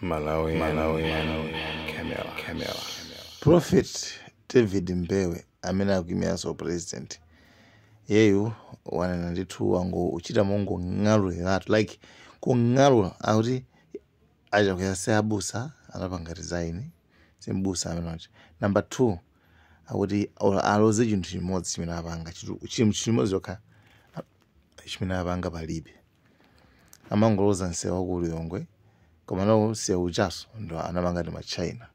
Malawi, Malawi, Camera, Camera. Prophet David Mbewe amene akuyimiranso president yeyu wanena ndithu, wango uchita mongong'aluliratu, like kung'alula, akuti achakwera si abusa, anapanga resign, simbusa amene wacha. Number two, akuti aloze chinthu chimodzi chimene apanga, chinthu chimodzi chokha chimene apanga palibe. Amangoloza msewu ku Lilongwe, koma no msewu uchaso ndo anamanga ndi machina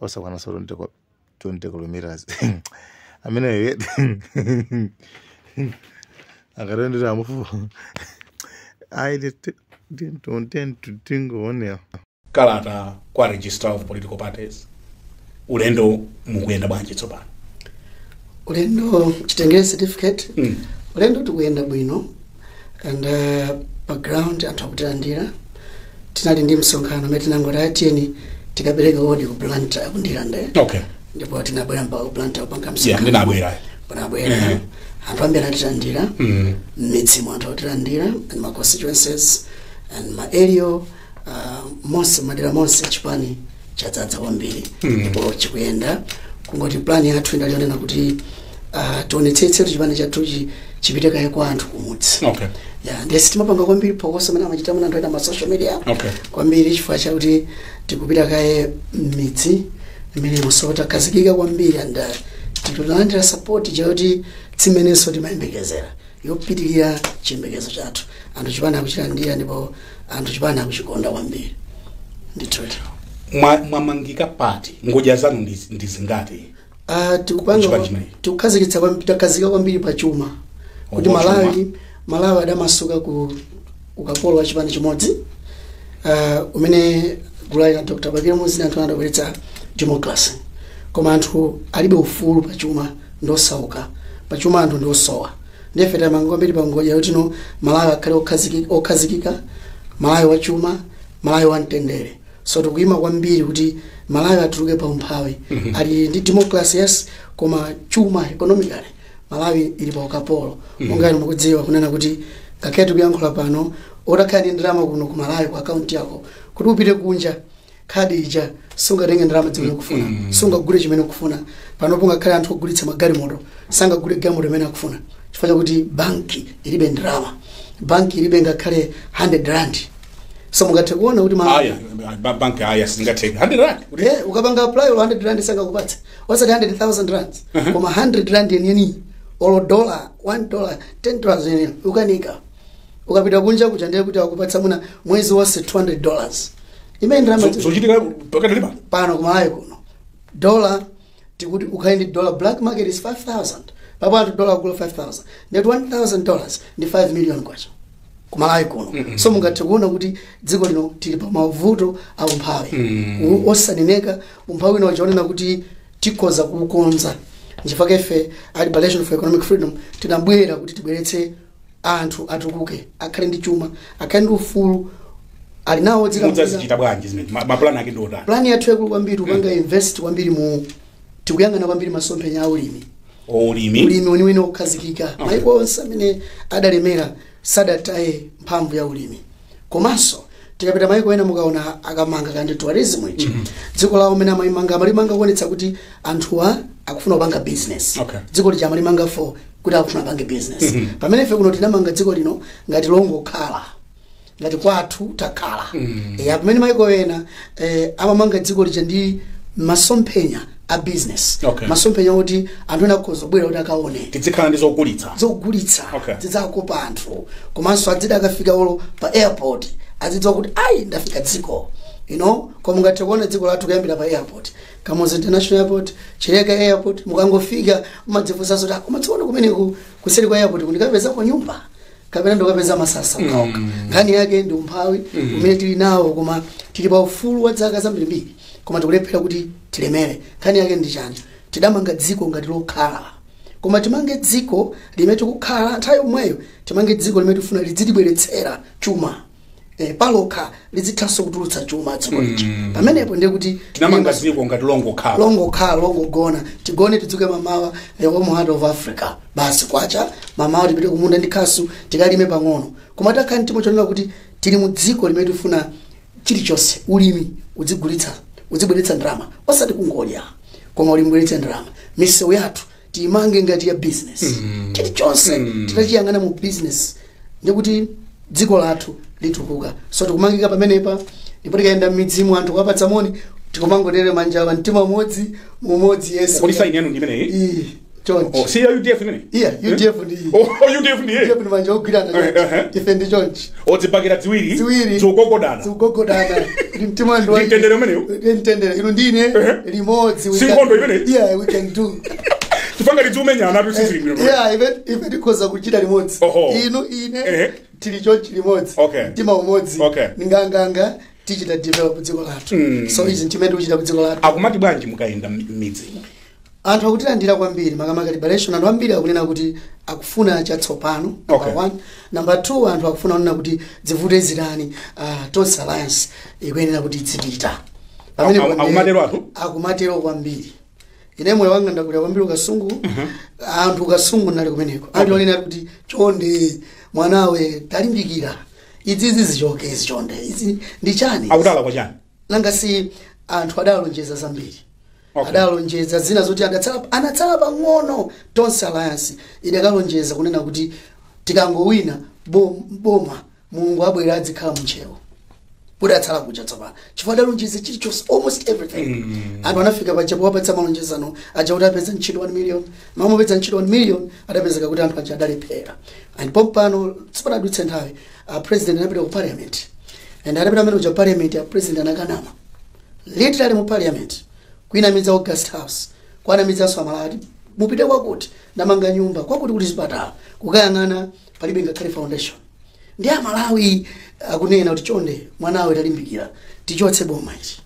osakwananso 20 kilometers. Ameneyo akatendera amufu ayi tingoonera. Kalata kwa Registrar of Political Parties, ulendo mukuyenda bwanji tsopano? Ulendo chitengere certificate. Ulendo tikuyenda bwino and background anthu akutilandira. Tinali ndi msonkhano umene tinangoti atiyeni tikapereka odi ku Blantyre, kundilande. Ndipo tinabwera mpaka ku Blantyre kupanga msonkhano. Ndinabwera. Unabwera. Anthu ambiri anatilandira. M'midzimu anthu akutilandira and ma constituencies and ma area monse, madera monse chipani chadzadza kwambiri. Ndipo chikuyenda. Kungoti plan yathu inalionena kuti tionetsetse kuti chipani chathuchi chipite kaye kwa anthu kumudzi. Ya, ndiye sitimapanga kwambiri phokoso amene amachita muna anthu ena ma social media kwambiri, chifukwa chakuti tikupita kaye m'midzi imene so takhazikika kwambiri and tikulandira support chakuti tsimenenso timayembekezera yopitirira chiyembekezo chathu. Anthu chipani akuchilandira ndipo anthu chipani akuchikonda kwambiri ndithuti. Mwamangika pati? Ngodya zanu ndi zingati? Tikupanga Chipani chimenechi. Tikukhazikitsa kwambiri, takhazika kwambiri pa chuma kuti Oho, Malawi, Malawi adamasuka ku ukapolo wa chipani chimodzi umene gulu la Dr. Bakili Muluzi, anthu adabweretsa democracy, koma anthu alibe ufulu pachuma, ndosauka pachuma, anthu ndiosowa. Ndife tamanga kwambiri pa ngodya yoti no, Malawi akhale okhazikika, Malawi wachuma, Malawi wamtendere. So tikuyima kwambiri kuti Malawi atuluke pa umphawi. Ali ndi democracy, yes, koma chuma, economically, Malawi ili pa ukapolo. Monga inu mukudziwa kunena kuti ngakhale tikuyankhula pano, utakhala ndi ndalama kuno ku Malawi ku akaunti yako, kuti upite kunja khadi ija sungatenge ndalama zimene ukufuna, sungagule chimene ukufuna. Panopo ngakhale anthu ogulitsa magalimoto sangagule galimoto imene akufuna chifukwa chakuti banki ilibe ndalama, banki ilibe ngakhale 100 rand. So mungathe kuona kuti Aya, banki aya sizingatheka 100 rand. Yeah, ukapanga apply olo 100 rand sangakupatsa, osati 100,000 rands, koma 100 rand yeniyeni, olo dollar, $1, $10 yeniyeni ukanika. Ukapita kunja kuja ndiye kuti akupatsa muna mwezi wonse $200 imene ndalama. Zochitika pakati lipa. Pano kumalawi kuno dollar, tikuti ukhale ndi dollar, black market is 5000. Papo anthu dollar akugula 5000, ndeti $1000 ndi 5 million kwacha kumalawi kuno. So mungathe kuona kuti dziko lino tili pa mavuto a umphawi osaneneka, umphawi wina wachaonena kuti tikhoza kuukonza. Nchifukwa ife a Liberation for Economic Freedom tinabwera kuti tibweretse anthu atukuke, akhale ndi chuma, akhale ndi ufulu ali nawo dzilamulira. Mudzazichita bwanji zimene? Mapulani ake ndi otani? Plan yathu yakulu kwambiri, kupanga invest kwambiri mu, tikuyang'ana kwambiri masomphenya a ulimi. Ulimi. Ulimi weniweni okhazikika. Maiko onse amene adalemera sadataye mphamvu ya ulimi. Komanso tikapita maiko ena, mukaona akamanga kandi tourism ichi, dziko lawo amene amayimanga amalimanga kuonetsa kuti anthuwa akufuna kupanga business. Dziko lija amalimanga for kuti akufuna apange business, pamene ife kuno tinamanga dziko lino ngati longokhala, ngati kwathu takhala. Pamene maiko ena amamanga dziko lija ndi masomphenya a business, masomphenya oti anthu ena akhoza kubwera kuti akaone. Tizikhala ndi zogulitsa. Zogulitsa. Zidzakopa anthu, komanso adzidi akafika olo pa airport azidziwa kuti ayi, ndafika dziko. Koma mungathe kuona dziko lathu kuyambira pa airport, Kamuzu International Airport, Chileka Airport, mukangofika mumadzifunsanso kuti, "Ah, koma tsono kumeneku kuseri kwa airport kundikapezako nyumba kapena ndikapeza masasa okhaokha?" Nkhani yake ndi umphawi umene tili nawo, koma tili pa ufulu wa zaka zambirimbiri, koma tikulephera kuti tilemere. Nkhani yake ndi chani? Tidamanga dziko ngati lokhala, koma timange dziko limene tikukhala, nthawi yomweyo timange dziko limene tifuna lidzitibweretsera chuma, palokha lidzithanso kutulutsa chuma dziko lija. Pamenepo ndiye kuti Tinamanga dziko ngati longokhala. Longokhala, longogona, tigone tidzuke mamawa, the warm heart of Africa basi. Kwacha mamawa, tipite kumunda ndi khasu tikalime pang'ono, koma takhala mtima chonena kuti tili mu dziko limene tifuna Chilichonse, ulimi udzigulitsa, udzibweretsa ndalama, osati kungodya, koma ulimi ubweretse ndalama. Misewu yathu tiyimange ngati ya business. Chilichonse titachiyang'ana mu business, ndikuti dziko lathu litukuka. So tikumangika pamenepa, ndipo tikayenda m'midzimu, anthu kuwapatsa moni, tikumangotere manja, mtima umodzi, mumodzi, Yesu. Kodi saini yanu ndi imeneyi? Iyi, chonchi. Oh, si ya UDF imene? Iya, UDF ndi iyi. Oh, UDF ndi UDF ndi manja ogwirana chonchi. Ife ndi chonchi. Odzipakira ziwiri. Ziwiri. Zikugogodana. Zikugogodana, ndi mtima Ndi mtendere umenewu? Ndi mtendere, inu ndine limodzi. Si nkhondo imeneyi? Yeah, we can do. Chifanga lidziumenyana atu, sizili bwino. Yeah, ife tikhoza kuchita limodzi. Inu, ine, tili chonchi limodzi, mtima umodzi, nganganga, tichita develop dziko lathu. So izi nchimene tikuchita ku dziko lathu. Akumati bwanji mukayenda m'midzi? Anthu akutilandira kwambiri, makamaka liberation. Anthu ambiri akunena kuti akufuna chatsopano, number one. Number two, anthu akufuna kunena kuti zivute zitani, Tonse Alliance ikuyenera kuti idzipita. Pamene Akumatero anthu? Akumatero kwambiri. Ine moyo wanga ndakulira kwambiri ukasungu. Anthu ukasungu nali kumeneko, anthu onena kuti chonde mwanawe talimbikira, izizi zichoke izi, chonde, izi ndi chani? Akutala kwa chani? Nanga si anthu adalonjeza zambiri? Okay. Adalonjeza zina zoti adatsala, anatsala pang'ono. Tonse Alliance idakalonjeza kunena kuti tikangowina boma, Mulungu abwera adzikhala munchewo. Kudatsala kuja tsopano, chifukwa adalonjeza chilichonse, almost everything. Anthu anafika paja powapatsa malonjezano aja kuti apeza ntchito 1 million, mamupeza ntchito 1 million, adapezeka kuti anthu aja adalephera. And pompano sipanadutse nthawi, president anapita ku parliament, and adapita amene kuja parliament ya president anakanama literally mu parliament, kuinamidza August House, kwanamidzaso Amalati, mupite kwakuti ndamanga nyumba kwakuti, kuti zipatala, kukayang'ana palibe ngakhale foundation. Ndi Amalawi akunena kuti chonde mwanawe talimbikira, tichotse boma ichi,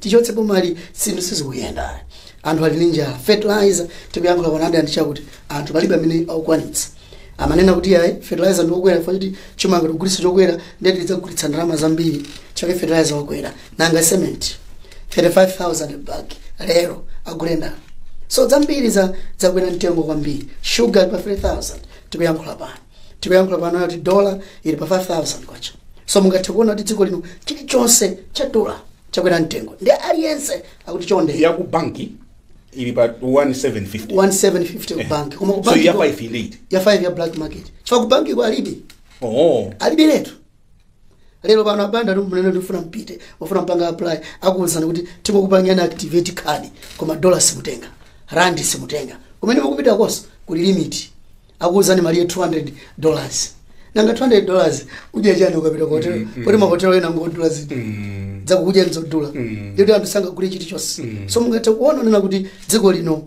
tichotse boma ili, zinthu sizikuyenda, anthu ali ndi njala. Fertilizer tikuyankhula panada ndichakuti anthu palibe amene akukwanitsa. Amanena kuti ayi, fertilizer ndiokwera chifukwa choti chimanga tikugulitsa chokwera, ndiye tidzagulitsa ndalama zambiri chake fertilizer wakwera. Nanga cement 35,000 bag lero agulenda. So zambiri za zakwera mtengo kwambiri. Sugar pa 3000 tikuyankhula pano, tikuyankhula pano kuti dollar ili pa 5000 kwacha. So mungathe kuona kuti dziko lino chilichonse cha dollar chakwera mtengo, ndi aliyense akuti chonde. Ya ku banki ili pa 1750. 1750 ku banki, koma ku So banki ya 5 indeed. Ya 5 ya black market, chifukwa ku banki ko alibe. Alibe letu lero pano abanda tumpunene tifuna mpite, mufuna mpanga apply, akuwuzani kuti tikukupangani activate card, koma dollar simutenga, rand simutenga. Kumene mukupita koso kuli limit, akuwuzani maliye $200. Nanga $200 udya chani ukapita ku hotel? Poti mahotelo ena ngodula zinthu zakudya nzodula, ndikuti anthu sangagule chilichonse. So mungathe kuona nena kuti dziko lino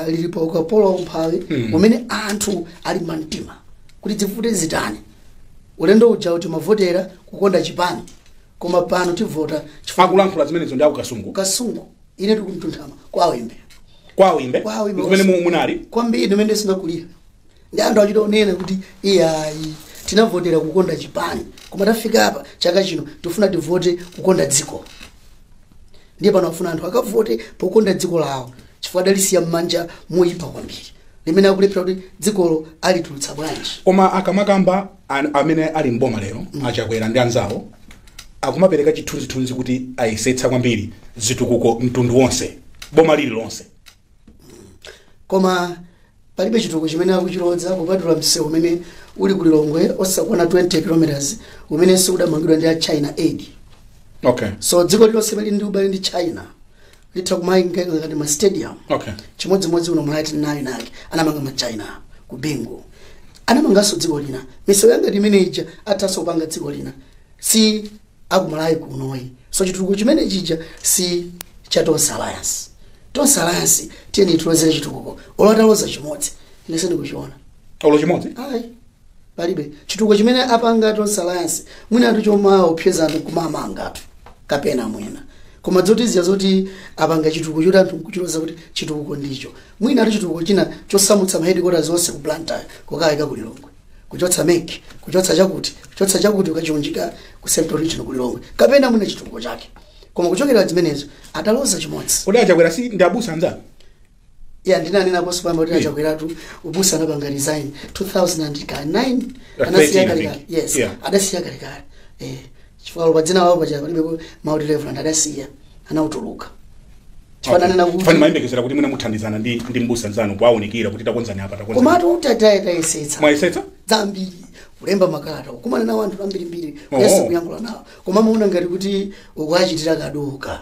lili pa ukapolo waumphawi umene anthu ali mamtima kuti zivute zitani. Ulendo uja kuti mavotera kukonda chipani, koma pano tivota chifukwa Akulankhula zimenezo ndi akukasungu? Kasungu, ine tikumtunthama kwa Awimbe. Kwa Awimbe? Kwa Awimbe. Kumene munali? Kwambiri, ndimene sinakulira ndi anthu achita onena kuti iyayi, tinavotera kukonda chipani, koma tafika apa chaka chino tifuna tivote kukonda dziko. Ndiye pano afuna anthu akavote pokonda dziko lawo, chifukwa adalisiya m'manja moyipa kwambiri limene akulephera kuti dzikolo alitulutsa bwanji. Koma akamakamba amene ali mboma lero, Achakwera ndi anzawo, akumapereka chithunzithunzi kuti ayesetsa kwambiri zitukuko mtundu wonse, boma lililonse. Koma palibe chitukuko chimene akuchilodza kupatula msewu umene uli ku Lilongwe osakwana 20 km, umene sikudamangidwa ndi a China Aid. So dziko lilonse lili ndi ubale ndi China litha kumayinga ngati ma stadium. Chimodzimodzi uno Malawi tinayo nake anamanga ma China ku Bingu, anamanganso dziko lina misewu yangati imene ija, athanso kupanga dziko lina, si akumalawi kunoyi. So chitukuko chimene chija si cha Tonse Alliance. Tonse Alliance tiyeni tilozere chitukuko, olotaloza chimodzi ine sindikuchiona. Olo chimodzi? Ayi, palibe chitukuko chimene apanga Tonse Alliance. Mwina anthu chomaopseza anthu kumamangatu kapena mwina, koma zoti ziya zoti apanga chitukuko choti anthu nkuchiloza kuti chitukuko ndicho, mwina ati chitukuko china chosamutsa ma headquarters onse ku Blantyre kukayika ku Lilongwe, kuchotsa MEC, kuchotsa chakuti, kuchotsa chakuti, ukachiunjika ku Central Region ku Lilongwe, kapena mwina chitukuko chake. Koma kuchokera zimenezo ataloza chimodzi? Kodi Achakwera si ndi abusa anzanu? Ya, ndinanenaponso pamba kuti Achakweratu ubusa anapanga resign 2009. 13, Anasiya I kalekale. think. Yes. Adasiya kalekale. Chifukwa pa dzina lawo paja palibe mauti Reverend, adasiya, anautuluka. Chifukwa ananena kuti Fani mayembekezera kuti mwina muthandizana ndi mbusa nzanu kuwaunikira kuti takonzani apa, takonzani. Komatu tatayesetsa. Mwayesetsa? Zambiri, kulemba makalata, kukumana nawo anthu ambirimbiri, kuyesa kuyankhula nawo, koma maona ngati kuti ukuachitira kaduka,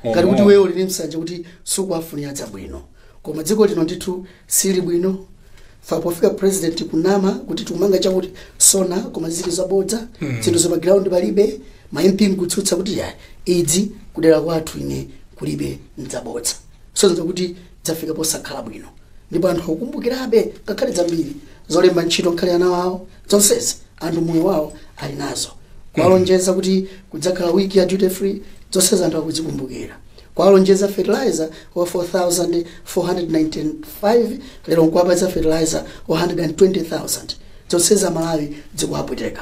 ngati kuti wewe uli ndi msanje kuti sukuwafunira zabwino. Koma dziko lino ndithu sili bwino. Fa pofika president kunama kuti tikumanga chakuti sona, koma zili zabodza, zinthu za ground palibe. Ma MP nkutsutsa kuti ya idzi kudera kwathu ine kulibe, ndzabodza. So kuti dzafika posakhala bwino, ndipo anthu akukumbukirabe ngakhale zambiri zolemba ntchito, ngakhale ana wawo, zonsezi anthu moyo wawo ali nazo. Kuwalonjeza kuti kudzakhala wiki ya duty free, zonsezi anthu akuzikumbukira. Kuwalonjeza fertilizer wa 4495, lero nkuwapatsa fertilizer wa 120,000, zonsezi Amalawi zikuwapweteka.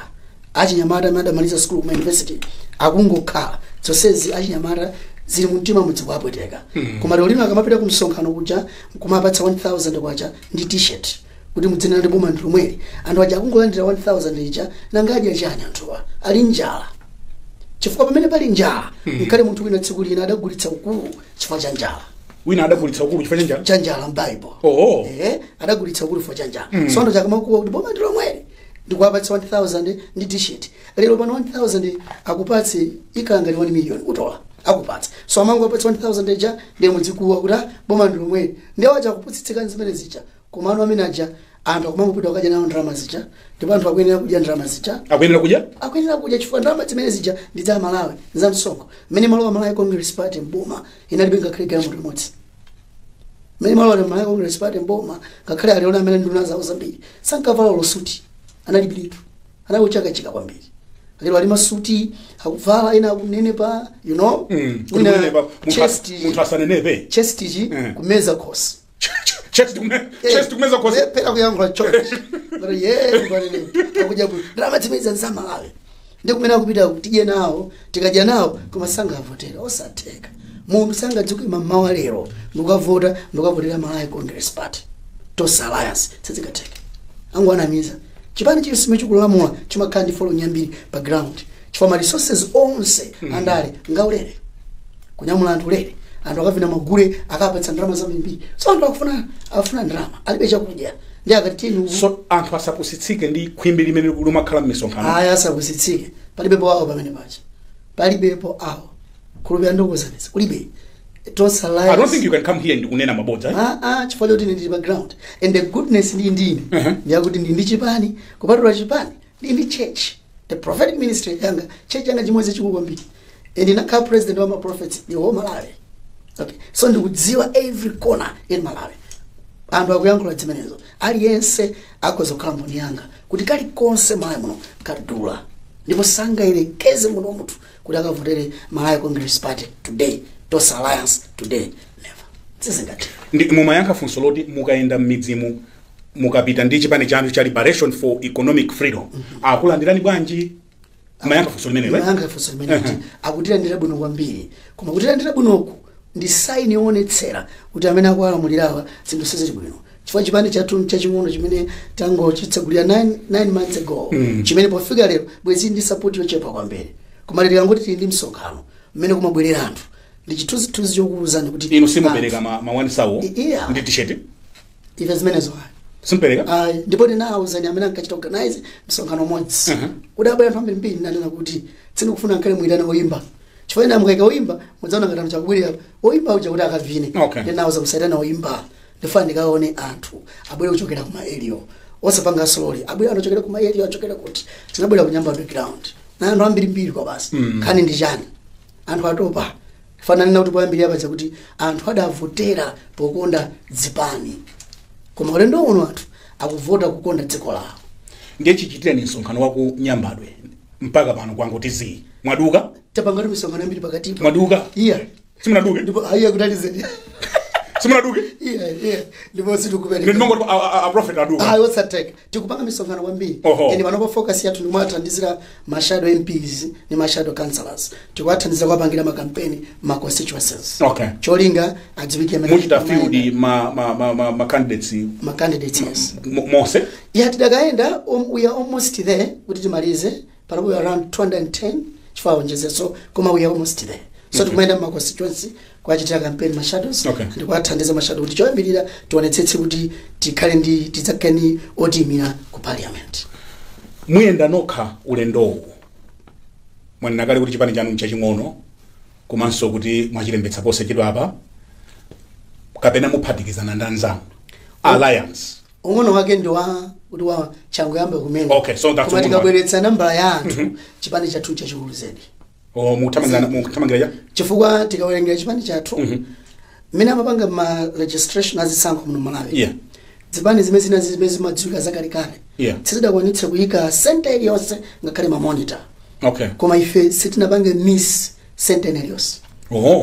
Achinyamata amene adamaliza school kuma university akungokhala, zonsezi achinyamata zili mumtima mudzikuwapweteka. Koma lero lino akamapita ku msonkhano kuja nkumapatsa 1000 kwacha ndi T-shirt kuti mudzinena ndi boma lomweli, anthu aja akungolandira 1000 ija, nangadya chani? Anthuwa ali njala, chifukwa pamene pali njala, nkhale munthu wina tsiku lina adagulitsa ukulu chifukwa cha njala. Wina adagulitsa ukulu chifukwa cha njala? Cha njala, m'Bible. Eh, adagulitsa ukulu chifukwa cha njala. So anthu chakamakuwa kuti boma ndi lomweli, ndikuwapatsa 1000 ndi T-shirt. Lero pano 1000 akupatse ikhala ngati 1 million utola akupatsa. So amango apatsa 1000 ija, ndiye mudzikuwa kuti, "Ah, boma ndi lomweli." Ndiye wacha kuputsitsika zimene zija. Koma anu amene aja anthu akumangopita kukadya nawo ndalama zija, ndipo anthu akuyenera kudya ndalama zija. Akuyenera kudya? Akuyenera kudya, chifukwa ndalama zimene zija ndi za Malawi, za msonkho. Mmene malowa Malawi Congress Party mboma, inalibe ngakhale galimoto imodzi. Mmene malowa Malawi Congress Party mboma, ngakhale aliona amene nduna zawo zambiri sankavala losuti, analibiretu, anali kwambiri. Lero ali masuti akuvala, ena akunenepa. Kuti Mwina kunenepa, chest. Munthu asanenepe. Chest ichi kumeza khosi. Chest kumeza khosi. Pera kuyankhula chonchi ngati ye kwanene akudya ku ndalama zimene za Malawi, ndi kumene akupita tidye nawo, tikadya nawo, koma sangavotera, osatheka. Munthu sangadzuke mammawa lero ndikukavota, ndikukavotera Malawi Congress Party, Tonse Alliance, sizingatheke. Angoanamiza. Chipani chilichonse chikulamula chimakhala ndi following yambiri pa ground, chifukwa ma resources onse andale ngaulere, kunyamula anthu ulere, anthu akavina magule, akapatsa ndalama zambiri. So anthu akufuna ndalama, alibe chakudya, ndi akati tinu. So anthu asapusitsike ndi khwimbi limene limakhala m'misonkhano? Aya, asapusitsike, palibepo awo pamene pacha, palibepo awo. Khulupira ndikuwuzaniza, kulibe Tonse I don't think you can come here ndikunena mabodza, eh? Ah, ah, chifukwa choti ine ndili pa ground, and the goodness ndi ndine ndiyakuti ndi chipani, kupatula chipani ndi church, the prophetic ministry yanga, church yanga chimodzi chikulu kwambiri, and ndinakhala president wa ma prophets the whole Malawi. Okay, so ndikudziwa every corner in Malawi. Anthu akuyankhula zimenezo, aliyense akhoza kukhala mboni yanga kuti kalikonse Malawi muno kadula, ndipo sangayerekeze munthu wa munthu kuti akavotere Malawi Congress Party today, Tonse Alliance today, never, sizingatheka. Ndi mumayankha funso loti mukayenda m'midzimu, mukapita ndi chipani chanu cha Liberation for Economic Freedom, akulandirani bwanji? Mumayankha funso limenelo, eh? Mayankha funso limene kuti akutilandira bwino kwambiri, koma kutilandira bwinoku ndi sign yoonetsera kuti amene akuwalamulirawa zinthu sizili bwino, chifukwa chipani chathu chaching'ono chimene tangochitsegulira 9 months ago, chimene pofika lero bwezi ndi support yochepa kwambiri, koma lero tikangoti tili ndi msonkhano, mmene kumabwerera anthu ndi chithunzithunzi chokuwuzani kuti Inu simupereka ma one sawo Yeah. ndi T-shirt? Ife zimenezo ayi. Simupereka? Ayi, ndipo ndinawuzani amene ankachita organize msonkhano umodzi kuti abwera anthu ambirimbiri, ndanena kuti sindikufuna nkhale mwitana oyimba, chifukwa ina mukayika oyimba mudzaona ngati anthu chakubwerera oyimba uja kuti akavine. Ndinawuza musaitana oyimba, ndifuna ndikaone anthu abwere kuchokera kuma area, osapanga slowly, abwere anthu achokera kuma area, achokera kuti tinabwera kunyamba underground na anthu ambirimbiri kwa basi. Nkhani ndi chani? Anthu atopa. Fananena kuti poyambirira paja kuti anthu adavotera pokonda zipani, koma ulendo uno anthu akuvota kukonda dziko lawo. Ndiye chichitireni msonkhano wa ku Nyambadwe mpaka pano kwangoti zii, mwaduka? Tapangatu misonkhano yambiri pakatipa. Mwaduka? Iya. Simunaduke? Ndipo aiya kutalizeni. Simunaduke? Iya, ndipo situkupereka. Ndimangoti a prophet aduka. Ayi, osateka, tikupanga misonkhano kwambiri. And panopa focus yathu ndikumathandizira ma shadow MPs ndi ma shadow councillors, tikuwathandizira kuwapangira makampeni ma constituencies. Cholinga adziwike amene Muchita field ma candidates? Ma candidates, yes. Mose? Yeah, tidakaenda, we are almost there kuti timalize. Panopo we are around 210, Chifukwa onjezeso, koma we are almost there. So tikumayenda ma constituency kuachitira campaign ma shadows ndi kuwathandiza ma shadow kuti choyambirira tionetsetse kuti tikhale ndi, tidzakhale ndi otiyimira ku parliament. Muyenda nokha ulendowu? Mwanena kale kuti chipani chanu nchaching'ono, komanso kuti mwachilembetsa posachedwa apa, kapena muphatikizana ndi anzanu, alliance? Ung'ono wake ndi wa kuti wa changoyamba kumene. Okay, so that's Koma ung'ono. tikabweretsa nambala ya anthu, chipani chathu chachikulu zedi. O, muthamangira cha Chifukwa tikawerengera chipani chathu, mmene amapanga ma registration azisankho muno Malawi, zipani zimene zina zimene zimadziwika zakalekale sizidakwanitse kuyika center iliyonse, ngakhale ma monitor. Koma ife sitinapange miss center iliyonse.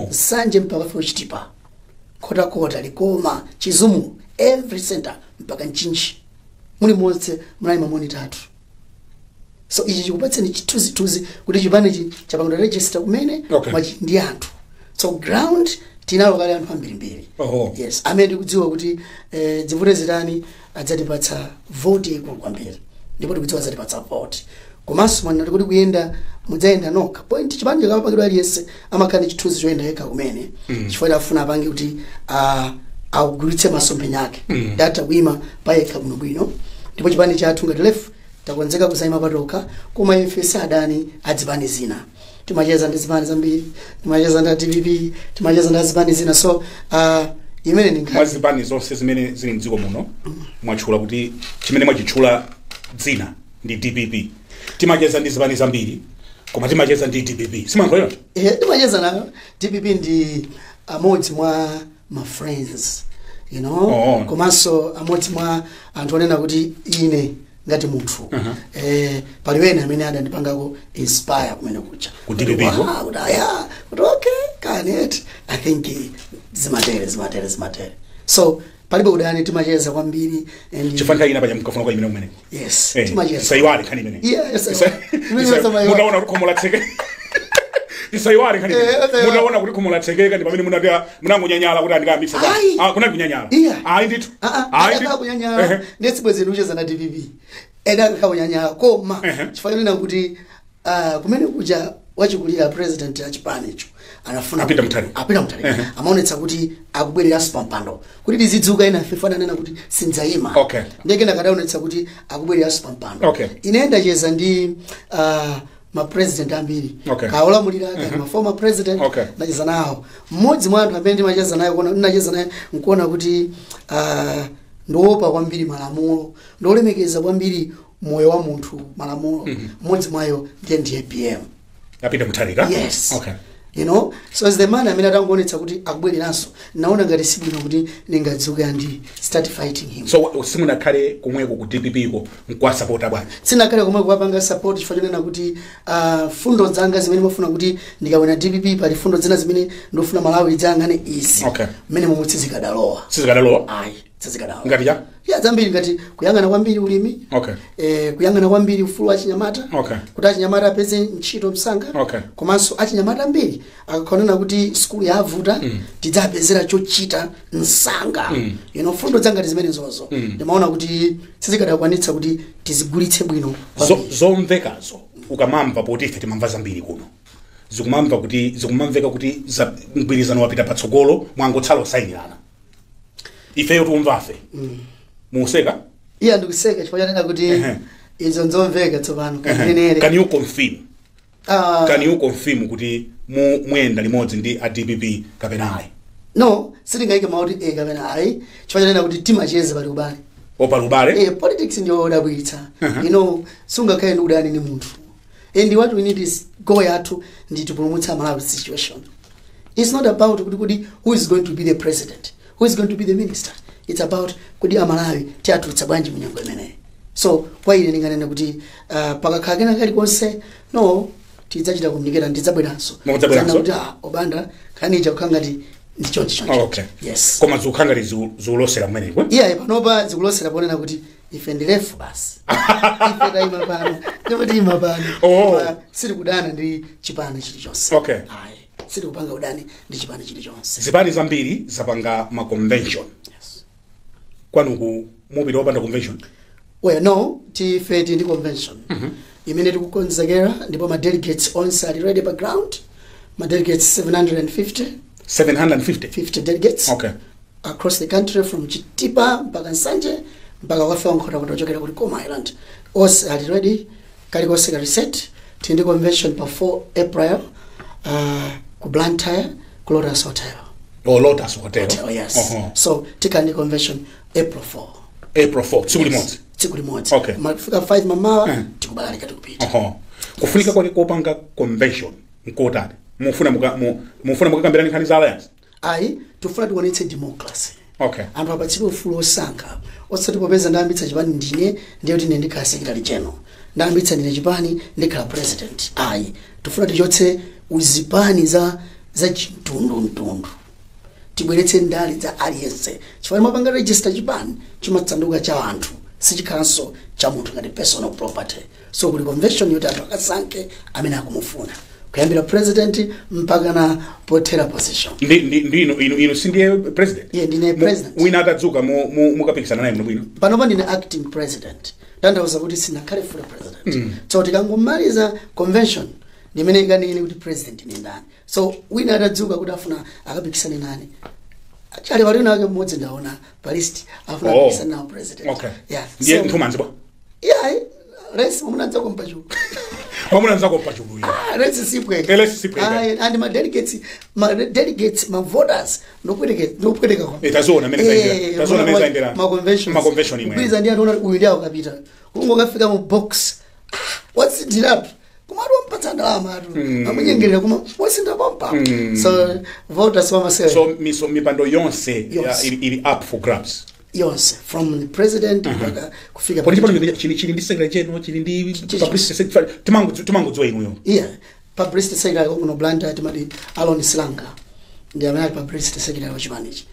Nsanje mpaka fo Chitipa, Nkhotakota, Likoma, Chizumu, every center mpaka Mchinji, muli monse munali ma monitor athu. So ichi chikupatseni chithunzithunzi kuti chipanichi chapangidwa register kumene mwachi ndi anthu. So ground tinalo kale anthu ambirimbiri. Yes, amene ndikudziwa kuti zivute zitani adzatipatsa vote ikulu kwambiri, ndipo tikudziwa adzatipatsa vote. Komanso mwanena kuti kuyenda, mudzayenda nokha. Point, chipani chikamapangidwa, aliyense amakhala ndi chithunzi choyenda yekha kumene, chifukwa afuna apange kuti agulitse masomphenya ake, ndatha kuyima payekha bwinobwino. Ndipo chipani chathu ngati LEF takonzeka kuzayima patokha, koma ife si adani adzipani zina. Timacheza ndi zipani zambiri, timacheza ndi DPP, timacheza ndi azipani zina. So imene ndi Mwa nkhani. zipani zonse zimene zili mdziko muno, mwatchula kuti chimene mwachitchula dzina ndi DPP. Timacheza ndi zipani zambiri, koma timacheza ndi DPP, simankhulero? Eh, timacheza nayo. DPP ndi amodzi mwa ma friends, komanso amodzi mwa anthu onena kuti ine ngati munthu, pali wena amene adandipangako inspire kumene kucha. Ku DPP ko? Wow, kuti aya, kuti okay kanet, I think zimatere, zimatere, zimatere. So palibe udani, timacheza kwambiri and Chifukwa nthawi ina paja mkafuna kwa imene kumene. Yes, timacheza. Tisaiwale nkhani imene. Yeah, yes, imene masamayiwale. Munaona kuti khomo latseke, tisaiwale nkhani imene. Osaiwale. Munaona kuti khomo latsekeka, ndi pamene munati munangonyanyala kuti andikayambitsa. Ayi. Ah, kunali kunyanyala? Iya. Ayi ndithu. Ayi ndithu. Kunyanyala ndetsibwezeni kucheza na DPP, ena akakaunyanyala, koma chifukwa chonena kuti kumene kuja wachikulira president ya chipanicho anafuna Apita Mutharika. Apita Mutharika amaonetsa kuti akubwereranso pampando kuti tizidzuka ena ife ananena kuti sindzayima. Ndiye kenaka adaonetsa kuti akubwereranso pampando. Ine ndacheza ndi ma president ambiri, kaolamulira kati ma former president. Ndacheza nawo. Mmodzi mwa anthu amene ndimacheza naye, kuona ndinacheza naye nkuona kuti ndiopa kwambiri malamulo, ndiolemekeza kwambiri moyo wa munthu, malamulo, mmodzi mwayo ndiye APM. Apita Mutharika? Yes. So as the man amene atangoonetsa kuti akubwereranso, naona ngati sibwino kuti ndingadzuke and start fighting him. So simunakhale komweko ku DPP ko nkuwasapota bwanji? Sinakhale komwe kuwapanga support chifukwa chonena kuti fundo zanga zimene mafuna kuti ndikawina DPP, pali fundo zina zimene ndofuna Malawi idzayang'ane izi, mmene momwe sizikadalowa. Sizikadalowa? Ayi, sizikadalowa. Ngati cha? Ya, zambiri, ngati kuyang'ana kwambiri ulimi, kuyang'ana kwambiri ufulu wa achinyamata, kuti achinyamata apeze ntchito msanga. Komanso achinyamata ambiri akakhonena kuti sukulu yavuta, tidzapezera chochita msanga. Fundo zangati zimene zozo ndimaona kuti sizikadakwanitsa kuti tizigulitse bwino kwambiri. Zomvekazo ukamamva, poti ife timamva zambiri kuno, zikumamva kuti zikumamveka kuti mgwirizano wapita patsogolo, mwangotsala osayinirana. Ifeyo tikumvafe museka. Iya, ndikuseka chifukwa chanena kuti izo nzomveka tsopano kanenere. Can you confirm? Ah, Can you confirm kuti muyenda limodzi ndi a DPP kapena ayi? No, sitingayike mawu kuti e kapena ayi, chifukwa chanena kuti timacheza, pali ubale. Opa lubale. Politics ndiyo yodabwitsa. Sungakhale ndi udani ni munthu, and what we need is goal yathu ndi tipulumutsa Malawi situation. It's not about kuti who is going to be the president, who is going to be the minister. It's about kuti Amalawi tiyatulutsa bwanji munyengo imeneyi. So kwa ine ndinganene kuti pakakhala kena kalikonse, no, tidzachita communicate, ndidzabweranso. Mudzabweranso? Kuti obanda khanija kukhala ngati ndi chonchi chonchi. Yes. Koma zikukhala ngati zikulosera kumeneko? Iya, panopa zikulosera ponena kuti ife ndi LEF basi, ife tayima pano, ndipo tiyima pano. Koma sitikudana ndi chipani chilichonse. Ayi, sitikupanga udani ndi chipani chilichonse. Zipani zambiri zapanga ma convention. Yes. Kwanuku mupita wopanda convention? Well, no, tife tili ndi convention. Imene tikukonzekera, ndipo ma delegates onse ali ready pa ground, ma delegates 750. 750? 50 delegates across the country, from Chitipa mpaka Nsanje mpaka kwafika Nkhotakota, kuchokera ku Likoma Island, onse ali ready, kalikonse kali set. Tili ndi convention pa 4 April ku Blantyre, ku Lotus Hotel. Oh, Lotus Hotel. Hotel, yes. So tikhala ndi convention April 4. April 4, tsiku limodzi? Tsiku limodzi. Mafika 5 mamawa, tikubalalika, tikupita. Kufunika kwake kopanga convention nkotani? Mufuna mukakambirani nkhani za alliance? Ayi, tifuna tionetse democracy. Anthu apatsidwe ufulu osankha, osati popeza ndayambitsa chipani ndine, ndiye kuti ine ndikhala secretary general, ndayambitsa ndine chipani, ndikhala president. Ayi, tifuna tichotse uzipani za chimtundumtundu, tibweretse ndale za aliyense, chifukwa mapanga register chipani chimatsanduka cha anthu, sichikhalanso cha munthu ngati personal property. So kuli convention yoti anthu akasankhe amene akumufuna, kuyambira president mpaka na pothera position. Ndi inu sindiye president? Iye, ndine president. Wina atadzuka, mukapikisana naye bwino? Panopa ndine acting president, tanthauza kuti sinakhale full president. So tikangomaliza convention, ndimene ikanene kuti president ni ndani. So wina atadzuka kuti afuna akapikisane nani, achali pali wina ake mmodzi ndaona pa list afuna apikisane nawo president. Yeah. Ndiye nthumanzi bwa? Yeah, race mwamuna mpachulu. Mwamuna nzako mpachulu iyo. Ah, race sipweka. Eh, race sipweka. Ah, and ma delegates, ma voters ndopweteka kwa. Eh, tazoona amene zayendera. Tazoona amene zayendera. Ma conventions. Ma convention imwe. Kugwirizana ndi anthu, ona uyu ndi awo kapita. Kungokafika mu box. Ah, watsindiratu. Kumatu wampatsa ndalama atu. Amunyengerera kuma watsinda pompa. So voters wamasere. So mipando yonse Yonse. ili up for grabs? Yonse, from the president mpaka kufika. Poti chipano chili ndi secretary general, chili ndi publicity secretary, timangodziwa inuyo. Yeah, publicity secretary kuno Blantyre timati Alon Silanga, ndi amene ali publicity secretary wa chipanichi.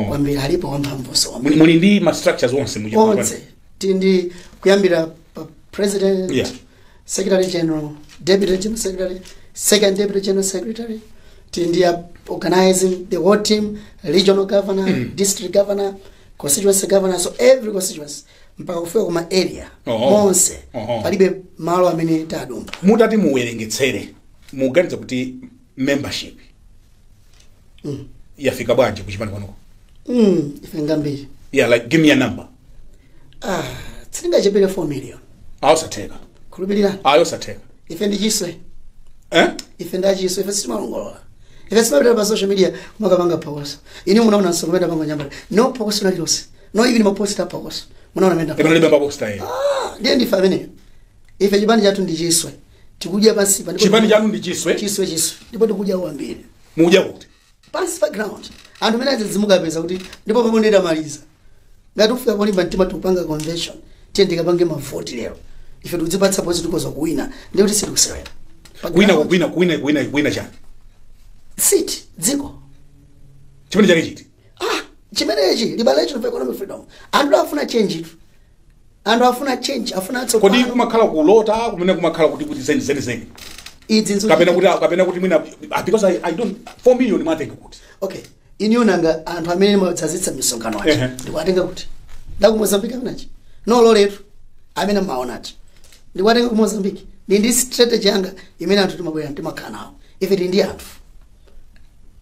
Kwambiri alipo wamphamvuso kwambiri. Muli ndi ma structures onse mu chipano? Onse tili ndi, kuyambira pa president, secretary general, deputy general secretary, second deputy general secretary, tili ndi organizing the whole team, regional governor, district governor, constituency governor. So every constituency mpaka kufika kuma area, monse, palibe malo amene tadumba. Mutati muwerengetsere, muganiza kuti membership yafika bwanji kuchipani kwanuko? Ife ngambiri. Yeah, like give me a number. Ah, sitingachepere 4 million. Ayosatheka. Khulupirirani. Ayosatheka. Ife ndi chiswe. Eh? Ife ndachiswe, ife sitimalongolola, ife simapita pa social media kumakapanga phokoso. Ine munaona nsongo panga nyambala, no phokoso lalilonse, no even maposta phokoso munaona menda. Epano libe maposta eh. Ah, ndiye ndife ameneyo. Ife chipani chathu ndi chiswe, tikudya pansi pa. Chipani chanu ndi chiswe? Chiswe, chiswe, ndipo tikudya kwambiri. Mudya kuti? Pansi pa ground, anthu amene azidzimuka kuti ndipo pamwe ndidamaliza ngati ufika polimba mtima, tikupanga convention, tiye ndikapange mavoti lero, ife tikudzipatsa pozi, tikoza kuwina, ndiye kuti sitikusewera. Pa Kuwina? ground. Kuwina chani? City, dziko. Chipani chake chiti? Ah, chimenechi, Liberation of Economic Freedom. Anthu afuna change itu, anthu afuna change, afuna Kodi atsopano. kumakhala kulota kumene kumakhala kuti zeni zeni zeni? Idzi nzo. Kapena kuti mwina, ah, because I don't, 4 million mwatenga kuti? Okay, iniyo nanga anthu amene madzazitsa misonkhano aja, ndikuwatenga kuti? Ndaku Mozambique amenachi, no loletu amene mmaonachi, ndikuwatenga ku Mozambique. Ndi strategy yanga imene anthu timabwera, timakhala nawo. Ife tili ndi anthu,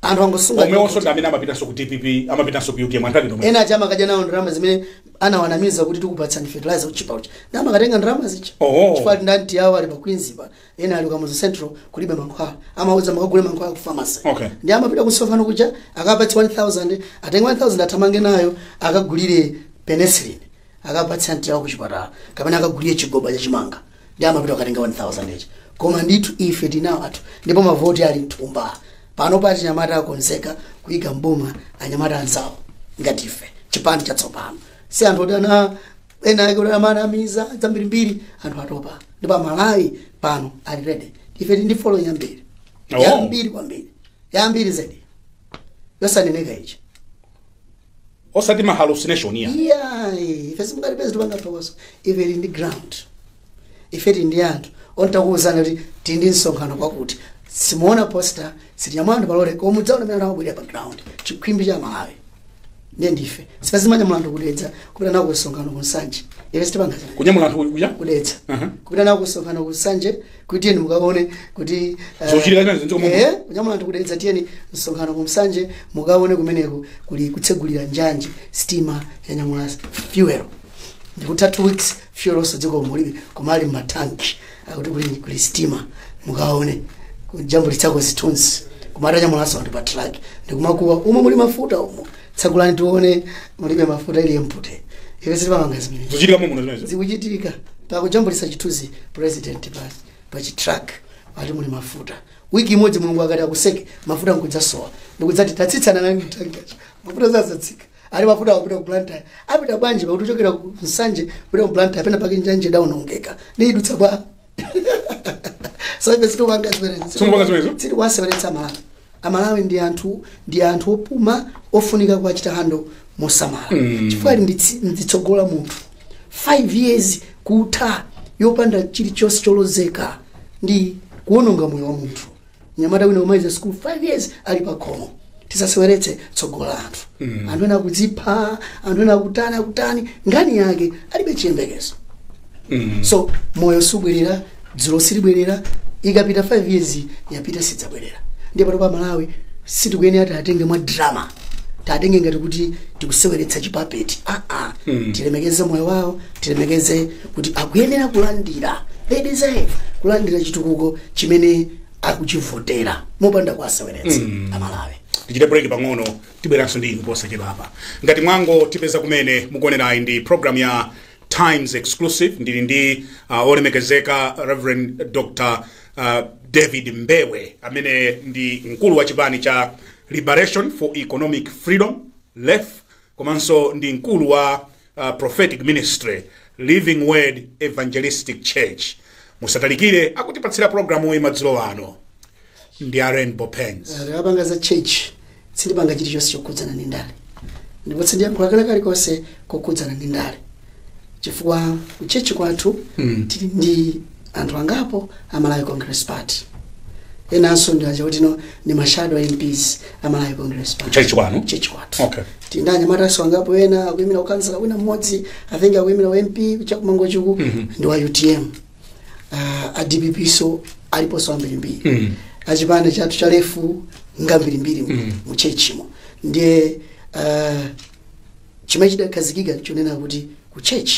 anthu angosunga. Omwewonso ndi amene amapitanso ku DPP, amapitanso ku UTM, anthu ake ndomwe? Ena aja amakadya nawo ndalama zimene anawanamiza kuti tikupatsani fertilizer uchipa uchi, ndi amakatenga ndalama zicha. Chifukwa ndi awo ali pa Queens pa, ena ali Kamuzu Central, kulibe mankhwala, amauza makagule mankhwala ku pharmacy. Ndi amapita kusonkhano kuja, akapatsa 1000, atenge 1000, athamange nayo, akagulire penicillin, akapatsa anti awo kuchipatala, kapena akagulire chigoba chachimanga. Ndi amapita akatenga 1000 ichi. Koma ndithu ife tinawo athu, ndipo mavoti ali mthumba pano. Pati anyamata akonzeka kuyika mboma anyamata anzawo ngati ife, chipani chatsopano, si anthu oti ana ena ake kuti amanamiza zambirimbiri. Anthu atopa, ndipo Amalawi pano ali ready. Ife tili ndi following yambiri, yambiri kwambiri, yambiri zedi, yosaneneka ichi. Osati ma hallucination iya? Iyayi, ife simungatipeze tipanga phokoso. Ife tili ndi ground, ife tili ndi anthu ontakuwuzana kuti tili ndi msonkhano kwakuti. Simuona poster, sitinyamula anthu palole, koma mudzaona amene amabwera pa ground, chikhwimbi cha Malawi. Ndiye ndife sipazimanya anthu kudedza kupita nawo kusonkhano kunsanje. Ife sitipanga zimene. Kunyamula anthu kuja? Kudedza, kupita nawo kusonkhano kunsanje kuti tiyeni mukaone kuti Zochitika zimene zinziko momwe. Kunyamula anthu kudedza, tiyeni msonkhano kumsanje mukaone kumeneko kuli kutsegulira njanji, sitima yanyamula fuel, ndikutha 2 weeks fuel onso dziko mulibe, koma ali matanki akuti kuli sitima mukaone kujambulitsako zithunzi, koma atanyamulanso anthu pa truck ndikumakuwa, umo muli mafuta, umo tsegulani tione, mulibe mafuta, ili empty. Ife sitipamanga zimene. Zochitika momwe zimenezo? Zikuchitika pakujambulisa chithunzi president pa chitruck ati muli mafuta. Wiki imodzi Mulungu akati akuseke, mafuta nkudzasowa, ndikudzati tatsitsana nani mtangacho, mafuta zazatsika, ali mafuta akupita ku Blantyre. Apita bwanji pakuti uchokera ku Nsanje kupita ku Blantyre pena pake njanje daunongeka niidutsa bwa? So ife sitikupanga zimenezo. Simupanga zimenezo? Sitikuwaseweretsa Amalawi. Amalawi ndi anthu opuma, ofunika kuwachita handle mosamala, chifukwa ali nditsogola munthu 5 years kutha yopanda chilichonse cholozeka ndi kuononga moyo wa munthu. Nyamata wina umaliza school, 5 years ali pa khomo. Tisaseweretse tsogolo la anthu. Anthu ena akudzipha, anthu ena akutani akutani, nkhani yake alibe chiyembekezo. So moyo subwerera, dzulo silibwerera. Ikapita 5 years yapita, sidzabwerera. Ndiye pano pa Malawi sitikuyenera tiatenge mwa drama, tiatenge ngati kuti tikuseweretsa chipapeti, aa. Tilemekeze moyo wawo, tilemekeze kuti akuyenera kulandira, they deserve kulandira chitukuko chimene akuchivotera mopanda kuwaseweretsa Amalawi. Tichite break pang'ono, tibweranso ndi inu posachedwa apa. Ngati mwango tipeza kumene, mukuonerayi ndi program ya Times Exclusive. Ndili ndi olemekezeka Reverend Dr David Mbewe, amene ndi mkulu wa chipani cha Liberation for Economic Freedom, LEF, komanso ndi mkulu wa prophetic ministry, Living Word Evangelistic Church. Musatalikire, akutipatsira programu iyi madzulo ano ndi a Rainbow Paints. Tikapanga za church, sindipanga chilichonse chokhudzana ndi ndale, ndipo sindiyankhula kale kalikonse kokhudzana ndi ndale, chifukwa ku church kwathu tili ndi anthu angapo a Malawi Congress Party, enanso ndi aja kuti no ndi ma shadow MPs a Malawi Congress Party. Church kwanu? Church kwathu. Tili ndi anyamataso angapo, ena akuyimira ukansala, wina mmodzi I think akuyimira u MP chakumangochuku, ndi wa UTM. A DPP so aliponso ambirimbiri. Achipani chathu cha LEF ngambirimbiri mu churchimo. Ndiye chimene chidakhazikika chonena kuti ku church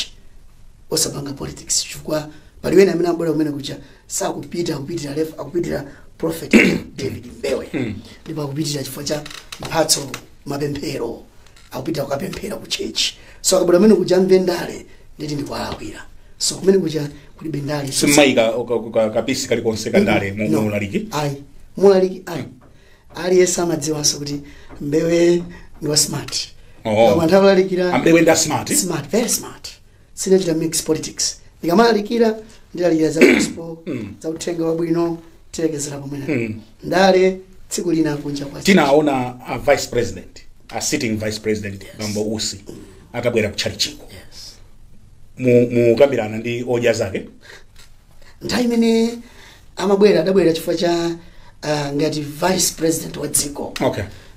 osapanga politics, chifukwa pali wena amene abwera kumene kuja sakupita akupitira LEF, akupitira Prophet David Mbewe, ndipo akupitira chifukwa cha mphatso, mapemphero, akupita kukapemphera ku church. So akabwera kumene kuja amve ndale, nditi ndikuwalakwira. So kumene kuja kulibe ndale. Simmayika kapisi kalikonse kandale mu No. mulaliki? Ayi, mulaliki ayi. Aliyense amadziwanso kuti Mbewe ndi wa smart. Oh. Anthu akulalikira. Ambewe ndi a smart? Smart, very smart. Sinachita mix politics. Ndikamalalikira, ndilalikira za gospel, za uthenga wabwino, tilekezera pomwene. Ndale tsiku lina kunja kwa. Tinaona a vice president, a sitting vice president, Bambo Usi, atabwera kutchalichiko. Mukambirana ndi odya zake? Nthawi imene amabwera, adabwera chifukwa cha ngati vice president wa dziko.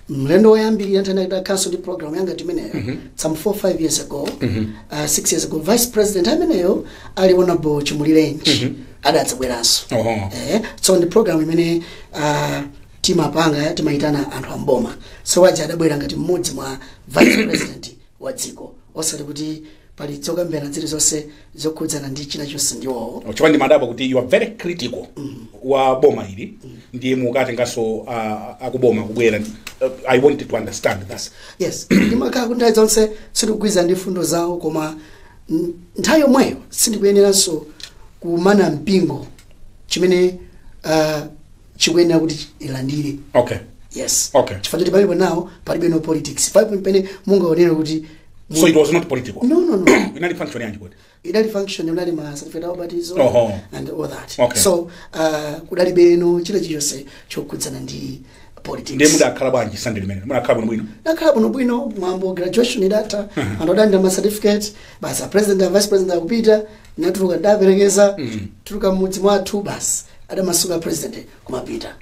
Mlendo woyambirira nthawi ndakhalanso ndi program yanga timeneyo, some 4 5 years ago, 6 years ago, vice president ameneyo ali Honorable Chimulirenji, adadzabweranso. So ndi program imene timapanga, timayitana anthu amboma. So waja adabwera ngati mmodzi mwa vice president wa dziko, osati kuti pali zokambirana zilizonse zokhudzana ndi china chonse ndiwowo. Chifukwa ndimadabwa kuti you are very critical wa boma ili, ndiye mukatenganso akuboma kubwera. I wanted to understand that. Yes, ndimakhala kuti nthawi zonse sindikugwirizana ndi fundo zawo, koma nthawi yomweyo sindikuyeneranso kumana mpingo chimene chikuyenera kuti ilandire. Yes. Chifukwa choti palipo nawo, palibe no politics palipo pamene mungaonere kuti. So it was not political? No. Inali function yanji kuti? Idali function, inali ma certificate a ubatizo and all that. So kudalibeno china chilichonse chokhudzana ndi politics. Ndiye mudakhala bwanji Sunday limene? Mudakhala bwinobwino? Nakhala bwinobwino. Mwambo graduation idatha, anthu adalandira ma certificate basi, a president, a vice president akupita, natuluka, ndaperekeza, tuluka mmudzi mwathu basi. Adamasuka president kumapita.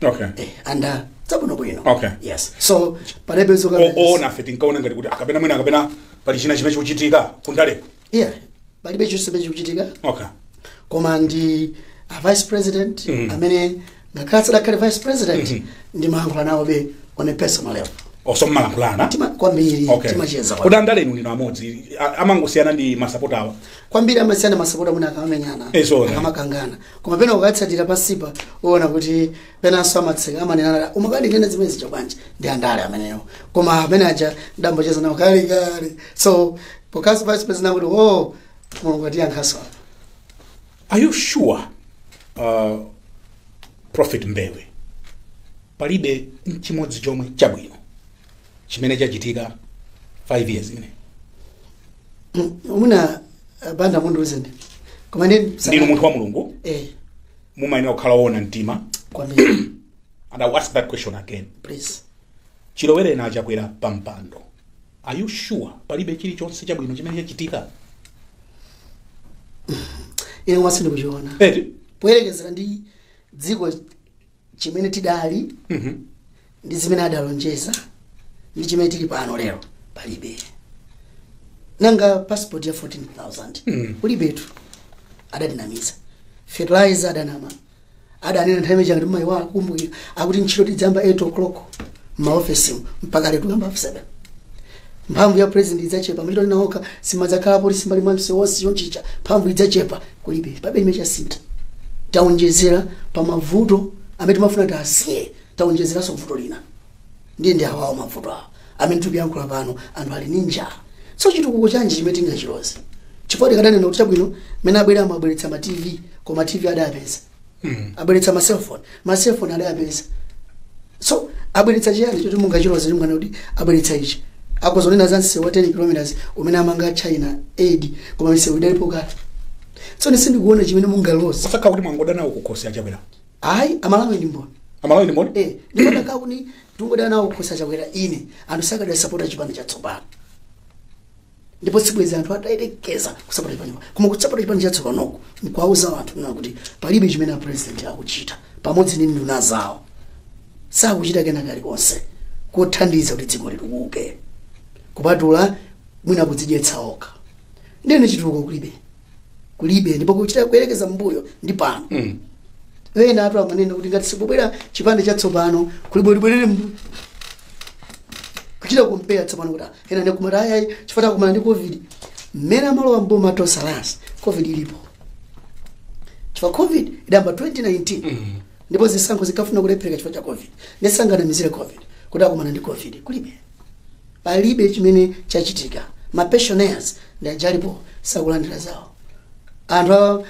Anda zabwino bwino. Yes, so palibe Ona fe tinkaona ngati kuti akapena mwina akapena pali china chimene chikuchitika kundaleko. Yeah, palibe chonse chikuchitika. Koma ndi a vice president amene ngakhale sadakhale vice president, ndimayankhula nawo be on a personal level. Oso mmalankhulana? Kwambiri. Timacheza. Kuti andale inu ndinu amodzi, amangosiyana ndi masapota awa. Kwambiri amasiyana masapota mwina akamamenyana, akamakangana, koma pena ukatsatira pasipa uona kuti penanso amatseka, amanenana, umakandinena zimene zija bwanji. Ndi andale amenewo, koma amene aja ndambocheza nawo kale kale. So pokasi vice president akuti, "Oh, Mulungu atiyankhaso apa." Are you sure, Prophet Mbewe, palibe nchimodzi chomwe chabwino chimene chachitika 5 years imene? Muna banda mundiuzende, koma ndi Ndinu munthu wa Mulungu. Eh. Mumayenera kukhala woona mtima. Kwambiri. And I'll ask that question again. Please. Chilowereni achakwera pampando, are you sure palibe chilichonse chabwino chimene chachitika? Ine koma sindikuchiona. Eti? Poyerekezera ndi dziko chimene tidali ndi zimene adalonjeza ndi chimene tili pano lero, palibe. Nanga passport ya 14,000? Kulibetu, adatinamiza. Fertilizer adanama, adanena nthawi imene ngati mmayiwala kukumbukira, akuti ntchito tidzayamba 8 o'clock m'maofesimu, mpaka lero tikuyamba 7. Mphamvu ya president idzachepa, machito linaoka simadzakhalapo simbali mwa msewu wonse chonchicha, mphamvu idzachepa. Kulibe, pabe limene chasintha. Taonjezera pa mavuto amene timafuna tiasiye, taonjezeranso vuto lina. Ndiye ndi awawo mavuto awo amene tikuyankhula pano, anthu ali ndi njala. So chitukuko chanji chimene tingachiloze? Chifukwa tikadanena kuti chabwino, mene abwera amabweretsa ma TV, koma TV adayapeza. Abweretsa ma cellphone, ma cellphone adayapeza. So abweretsa chiyani choti mungachiloze, chimungana kuti abweretsa ichi? Akozonena za msewu wa 10 kilometers umene amanga China aid, koma misewu idalipo kale. So sindikuona chimene mungaloze. Osakhala kuti mwangoda nawo kukhosi achakwera? Ayi, Amalawi ndi mboni. Amalawi ndi mboni. Eh, ndimadaka kuti tingoda nawo kukhosi achakwera, ine anthu sakadasapota chipani chatsopano, ndipo sibwezi anthu atayelekeza kusapota chipani, koma kusapota chipani chatsopanoku nkuwauza anthu nena kuti palibe chimene a president akuchita pamodzi ndi nduna zawo, sakuchita kena kalikonse kothandiza kuti dziko litukuke kupatula mwina kudzidyetsa okha. Ndene chitukuko kulibe, kulibe. Ndipo kuchita kuyerekeza mbuyo ndi pano, ena atu amanena kuti ngati sikubwera chipande chatsopano kulibe libwerere mbuyo, kuchita compare tsopano kuti ena ndi kumati ayayi chifukwa kumana ndi COVID. Mmene amalowa mboma Tonse Alliance, COVID ilipo, chifukwa COVID idamba 2019 ndipo zisankho zikafuna kulephereka chifukwa cha COVID. Ndisanganamizire COVID kuti akumana ndi COVID. Kulibe, palibe chimene chachitika. Ma pensioners ndi ajalipo, sakulandira zawo. Anthu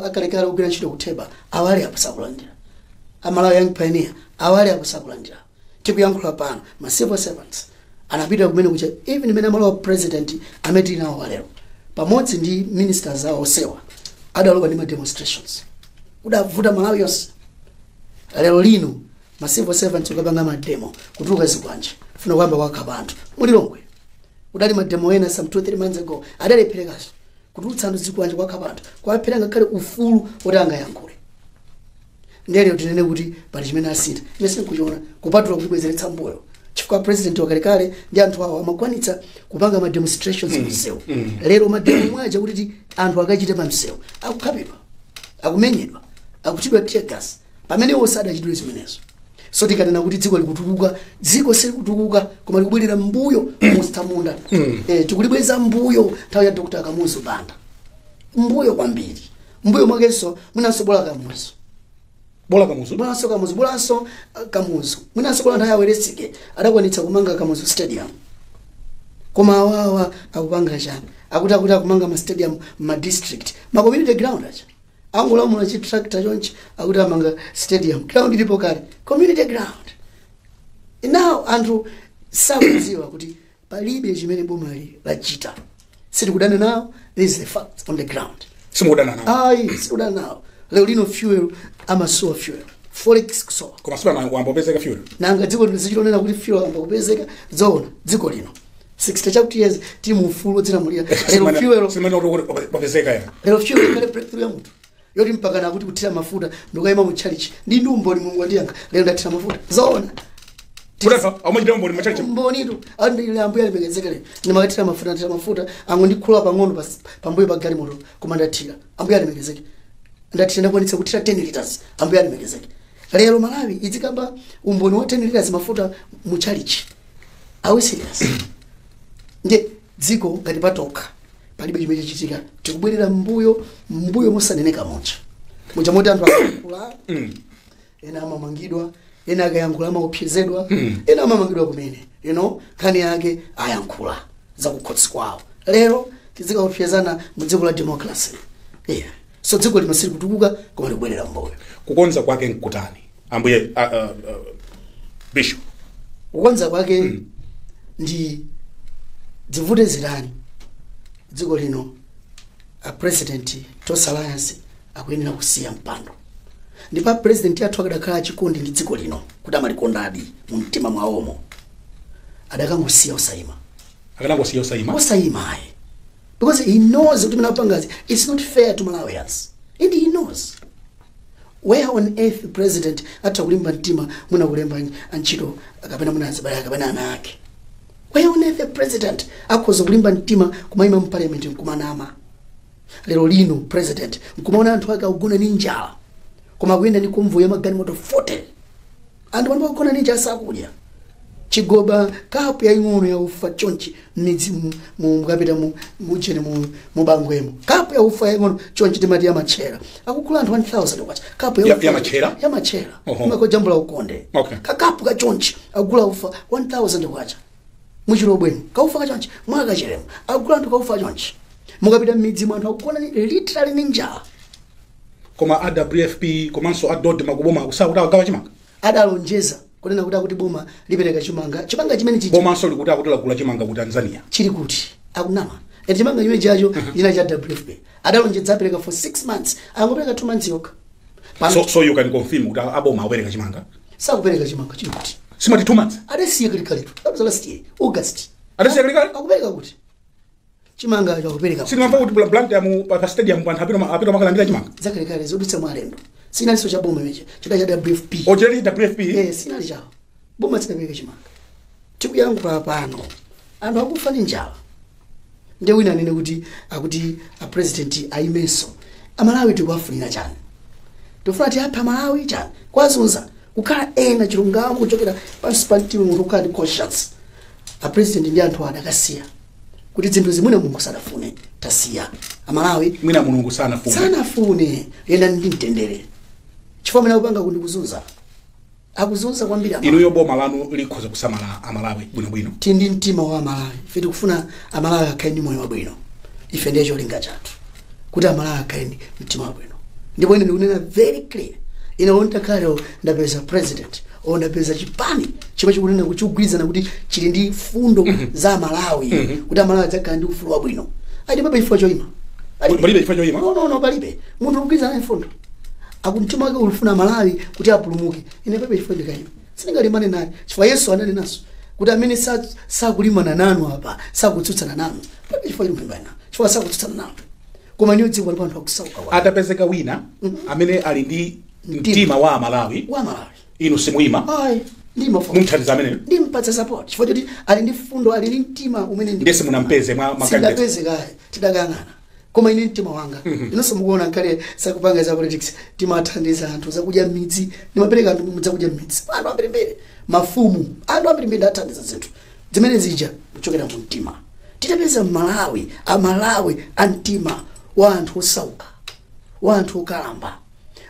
akalekale kugwira ntchito kutheba awali apo sakulandira. Amalawi Young Pioneer awali apo sakulandira. Tikuyankhula pano ma civil servants anapita kumene kucha, even imene amalowa president amene tili nawo walero pamodzi ndi ministers awo osewa adalowa ndi ma demonstrations, kudavuta Malawi yonse. Lero lino ma civil servants ukapanga ma demo, kutuluka zikwanje, funa kuyamba kwakhapa anthu. Mulilongwe kudali ma demo ena some 2 3 months ago, adalepherekaso kutulutsa anthu zikwanje kwakhapa anthu, kwaphera ngakhale ufulu woti angayankhule. Ndere tinene kuti pali chimene asintha, ine sindikuchiona kupatula kutibwezeretsa mbuyo, chifukwa president wakalekale ndi anthu awo amakwanitsa kupanga ma demonstrations msewu. Lero ma demo mwaja kuti anthu akachite pa msewu, akukhapidwa, akumenyedwa, akuchidwa tear gas, pamene iwo sadachitidwe zimenezo. So tikanena kuti dziko likutukuka, dziko silikutukuka koma likubwerera mbuyo mustamunda. Tikulibweza mbuyo nthawi ya Dr. Kamuzu Banda, mbuyo kwambiri. Mbuyo mwakenso mwinanso bola Kamuzu. Bola Kamuzu. Bolanso Kamuzu, bolanso Kamuzu mwinanso bola nthawi yaweresike adakwanitsa kumanga Kamuzu Stadium. Koma awawa akupanga chani? Akuti akumanga ma stadium ma district, ma community ground acha angolamula chi tractor chonchi, akuti amanga stadium. Ground ilipo kale, community ground. Now anthu sakudziwa kuti palibe chimene bomali lachita. Sitikudana nawo, this is the fact on the ground. Simukudana nawo? Ayi, sikudana nawo. Lero lino fuel amasowa, fuel, forex kusowa. Koma sipana wambopezeka fuel? Nanga dziko lino zichitonena kuti fuel amba kupezeka zoona? Dziko lino 60 chakuti years tili mu ufulu wodzilamulira, lero fuel Simene kuti wapezeka ya? Lero fuel ikhale breakthrough ya munthu? Yoti mpaka nakuti kuthira mafuta ndikayima mu church ndi umboni. Mulungu andiyankha, lero ndathira mafuta, zoona. Kutata amachita umboni machachi? Mbonitu andile. Ambuye alemekezeke, lero ndimakathira mafuta, ndathira mafuta, angondikhula pang'ono pambuyo pa galimoto, koma ndathira. Ambuye alemekezeke, ndathira, ndakwanitsa kuthira 10 liters. Ambuye alemekezeke. Lero Malawi izikamba umboni wa 10 liters mafuta mu church? Are we serious? Ndiye dziko ngati patokha palibe chimene chachitika, tikubwerera mbuyo, mbuyo mosaneneka mucha mucha moti anthu akayankhula, ena amamangidwa, ena akayankhula amaopsezedwa, ena amamangidwa kumene nkhani yake ayankhula zakukhotsi kwawo. Lero tizikaopsezana mu dziko la democracy? Yeah. So dziko lino silikutukuka koma likubwerera mbuyo. Kukonza kwake nkutani, ambuye bishop? Kukonza kwake ndi zivute zitani, dziko lino a president Tonse Alliance akuyenera kusiya mpando. Ndipo a president athu akadakhala achikondi ndi dziko lino, kuti amalikondadi mu mtima mwawomo, adakangosiya osayima. Akanangosiya osayima? Osayima ayi, because he knows kuti mnapangazi it's not fair to Malawians, and he knows. Where on earth president atha kulimba mtima muna kulemba antchito kapena muna azibale kapena ana ake? Where on earth a president akhoza kulimba mtima kumayima mu parliament nkumanama? Lero lino president nkumaona anthu ake akugona ni njala, koma akuyenda ndi convoy ya magalimoto 40. Anthu pano pakugona ni njala, sakudya chigoba, kapu yaing'ono ya ufa chonchi mmidzi mukapita muchene mubangwemo, kapu ya ufa yaing'ono chonchi, timati ya machera, akugula anthu 1000 kwacha kapu ya ufa. Ya machera? Ya machera. Oho. Imakojambula ukonde. Kakapu kachonchi akugula ufa 1000 kwacha muchilobwemo, kaufa kachonchi mwakachilemo akugula anthu kaufa chonchi. Mukapita mmidzi mwanthu akugona literally ni njala. Koma a WFP komanso a DoDMA kuboma akusakuti agawa chimanga. Adalonjeza kunena kuti akuti boma lipereka chimanga, chimanga chimene chichi Bomanso likuti akuti lagula chimanga ku Tanzania. Chili kuti? Akunama. Eti chimanga chimene chacho china cha WFP adalonjeza apereka for 6 months, angopereka 2 months yokha. So you can confirm kuti aboma apereka chimanga? Sakupereka chimanga, chili kuti? Simati 2 months? Adasiya kalikalitu, that was last year August. Adasiya kalikali? Akupereka kuti chimanga chakupereka? Sinimamva kuti Blantyre mu pa stadium anthu apita makalandira chimanga. Zakalikali zodutsa mwa alendo, sinalinso cha boma imeche, chida cha WFP. Ocheri WFP? Eh, sinali chawo, boma sinapereka chimanga. Tikuyankhula pano anthu akufa ndi njala. Ndiye wina anene kuti akuti a president ayimenso, Amalawi tikuwafunira chani? Tifuna tiyaphe Amalawi chani? Kwazunza kukhala ena chilungamo kuchokera pansi pa mtima, munthu kukhala ndi conscience. A president ndi anthu adakasiya kuti zinthu zimwene Mulungu sadafune, tasiya Amalawi. Mwina Mulungu sanafune. Sanafune. Yenda ndi mtendere, chifukwa amene akupanga kundi kuzunza, akuzunza kwambiri Amalawi. Inuyo boma lanu likhoza kusamala Amalawi bwinobwino? Tili ndi mtima wa Amalawi. Ife tikufuna Amalawi akhale ndi moyo wabwino. Ife ndiye cholinga chathu kuti Amalawi akhale ndi mtima wabwino. Ndipo ine ndikunena very clear, ine ontakhale ndapeza president o ndapeza chipani chimene chikunena kuti chikugwirizana kuti chili ndi fundo za Amalawi, kuti Amalawi adzakhala ndi ufulu wabwino, ali pabe chifukwa choyima. Palibe chifukwa choyima? No, palibe. Munthu ukugwirizana naye fundo, akumtima wake ulifuna Malawi kuti apulumuke, ine palibe chifukwa ndikayima, sindingalimbane naye, chifukwa Yesu ananenaso kuti amene sakulimana nanu apa sakutsutsana nanu. Palibe chifukwa cholimbana, chifukwa sakutsutsana nanu. Koma niyo dziko alipo anthu akusauka Atapezeka wina amene ali ndi mtima wa Amalawi, wa Malawi, inu simuyima? Ayi, ndimafuna Mumthandiza ameneyo? Ndimpatsa support chifukwa choti ali ndi fundo, ali ndi mtima umene Ndiye simunampeze mwa candidate? Sindapeze kaye, tidakayang'ana. Koma ine mtima wanga, inonso mukuona nkhale sakupanga za politics, timathandiza anthu zakudya m'midzi, ndimapereka anthu zakudya m'midzi, anthu ambirimbiri, mafumu, anthu ambirimbiri ndathandiza zinthu zimene zija kuchokera mu mtima. Titapeza Mmalawi, Amalawi a mtima wa anthu osauka, wa anthu okalamba,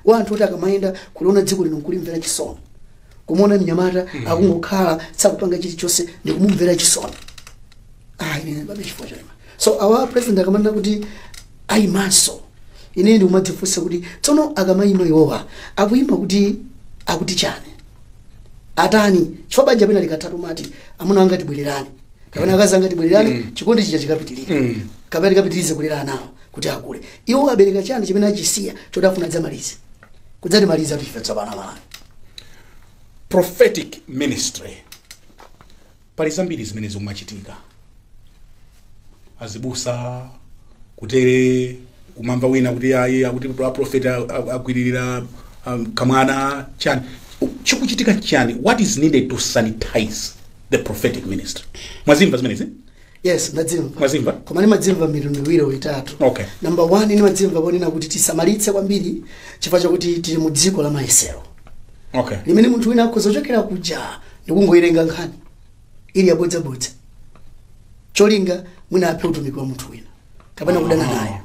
wa anthu oti akamayenda kuliona dziko lino nkulimvera chisoni, kumuona mnyamata akungokhala sakupanga chilichonse ndikumumvera chisoni, ah, ine pabe chifukwa choyima. So awa president akamanena kuti ayimanso, ine ndikumadzifunsa kuti tsono akamayima iwowa akuyima kuti akuti chani, atani? Chifukwa banja pena likatatu mati amuna anga tibwererani kapena akazi anga tibwererani, chikondi chija chikapitirira kapena tikapitirize kulera nawo kuti akule. Iwo abereka chani chimene achisiya choti afuna adzamalize kudzatimaliza kuti ife tsopano Amalawi? Prophetic ministry, pali zambiri zimene zikumachitika, azibusa kutere Umamva wina kuti ayi, akuti prophet agwiririra kamwana chani. Chikuchitika chani? What is needed to sanitize the prophetic ministry? Mwazimva zimenezi? Yes, ndadzimva. Mwazimva? Koma ndimadzimva mitundu iwiri or itatu. Number one, ndimadzimva ponena kuti tisamalitse kwambiri chifukwa chakuti tili mu dziko la mayesero limene munthu wina akhoza kuchokera kuja ndikungoyerenga nkhani ili yabodzabodza, cholinga mwina aphe utumiki wa munthu wina kapena kudana naye.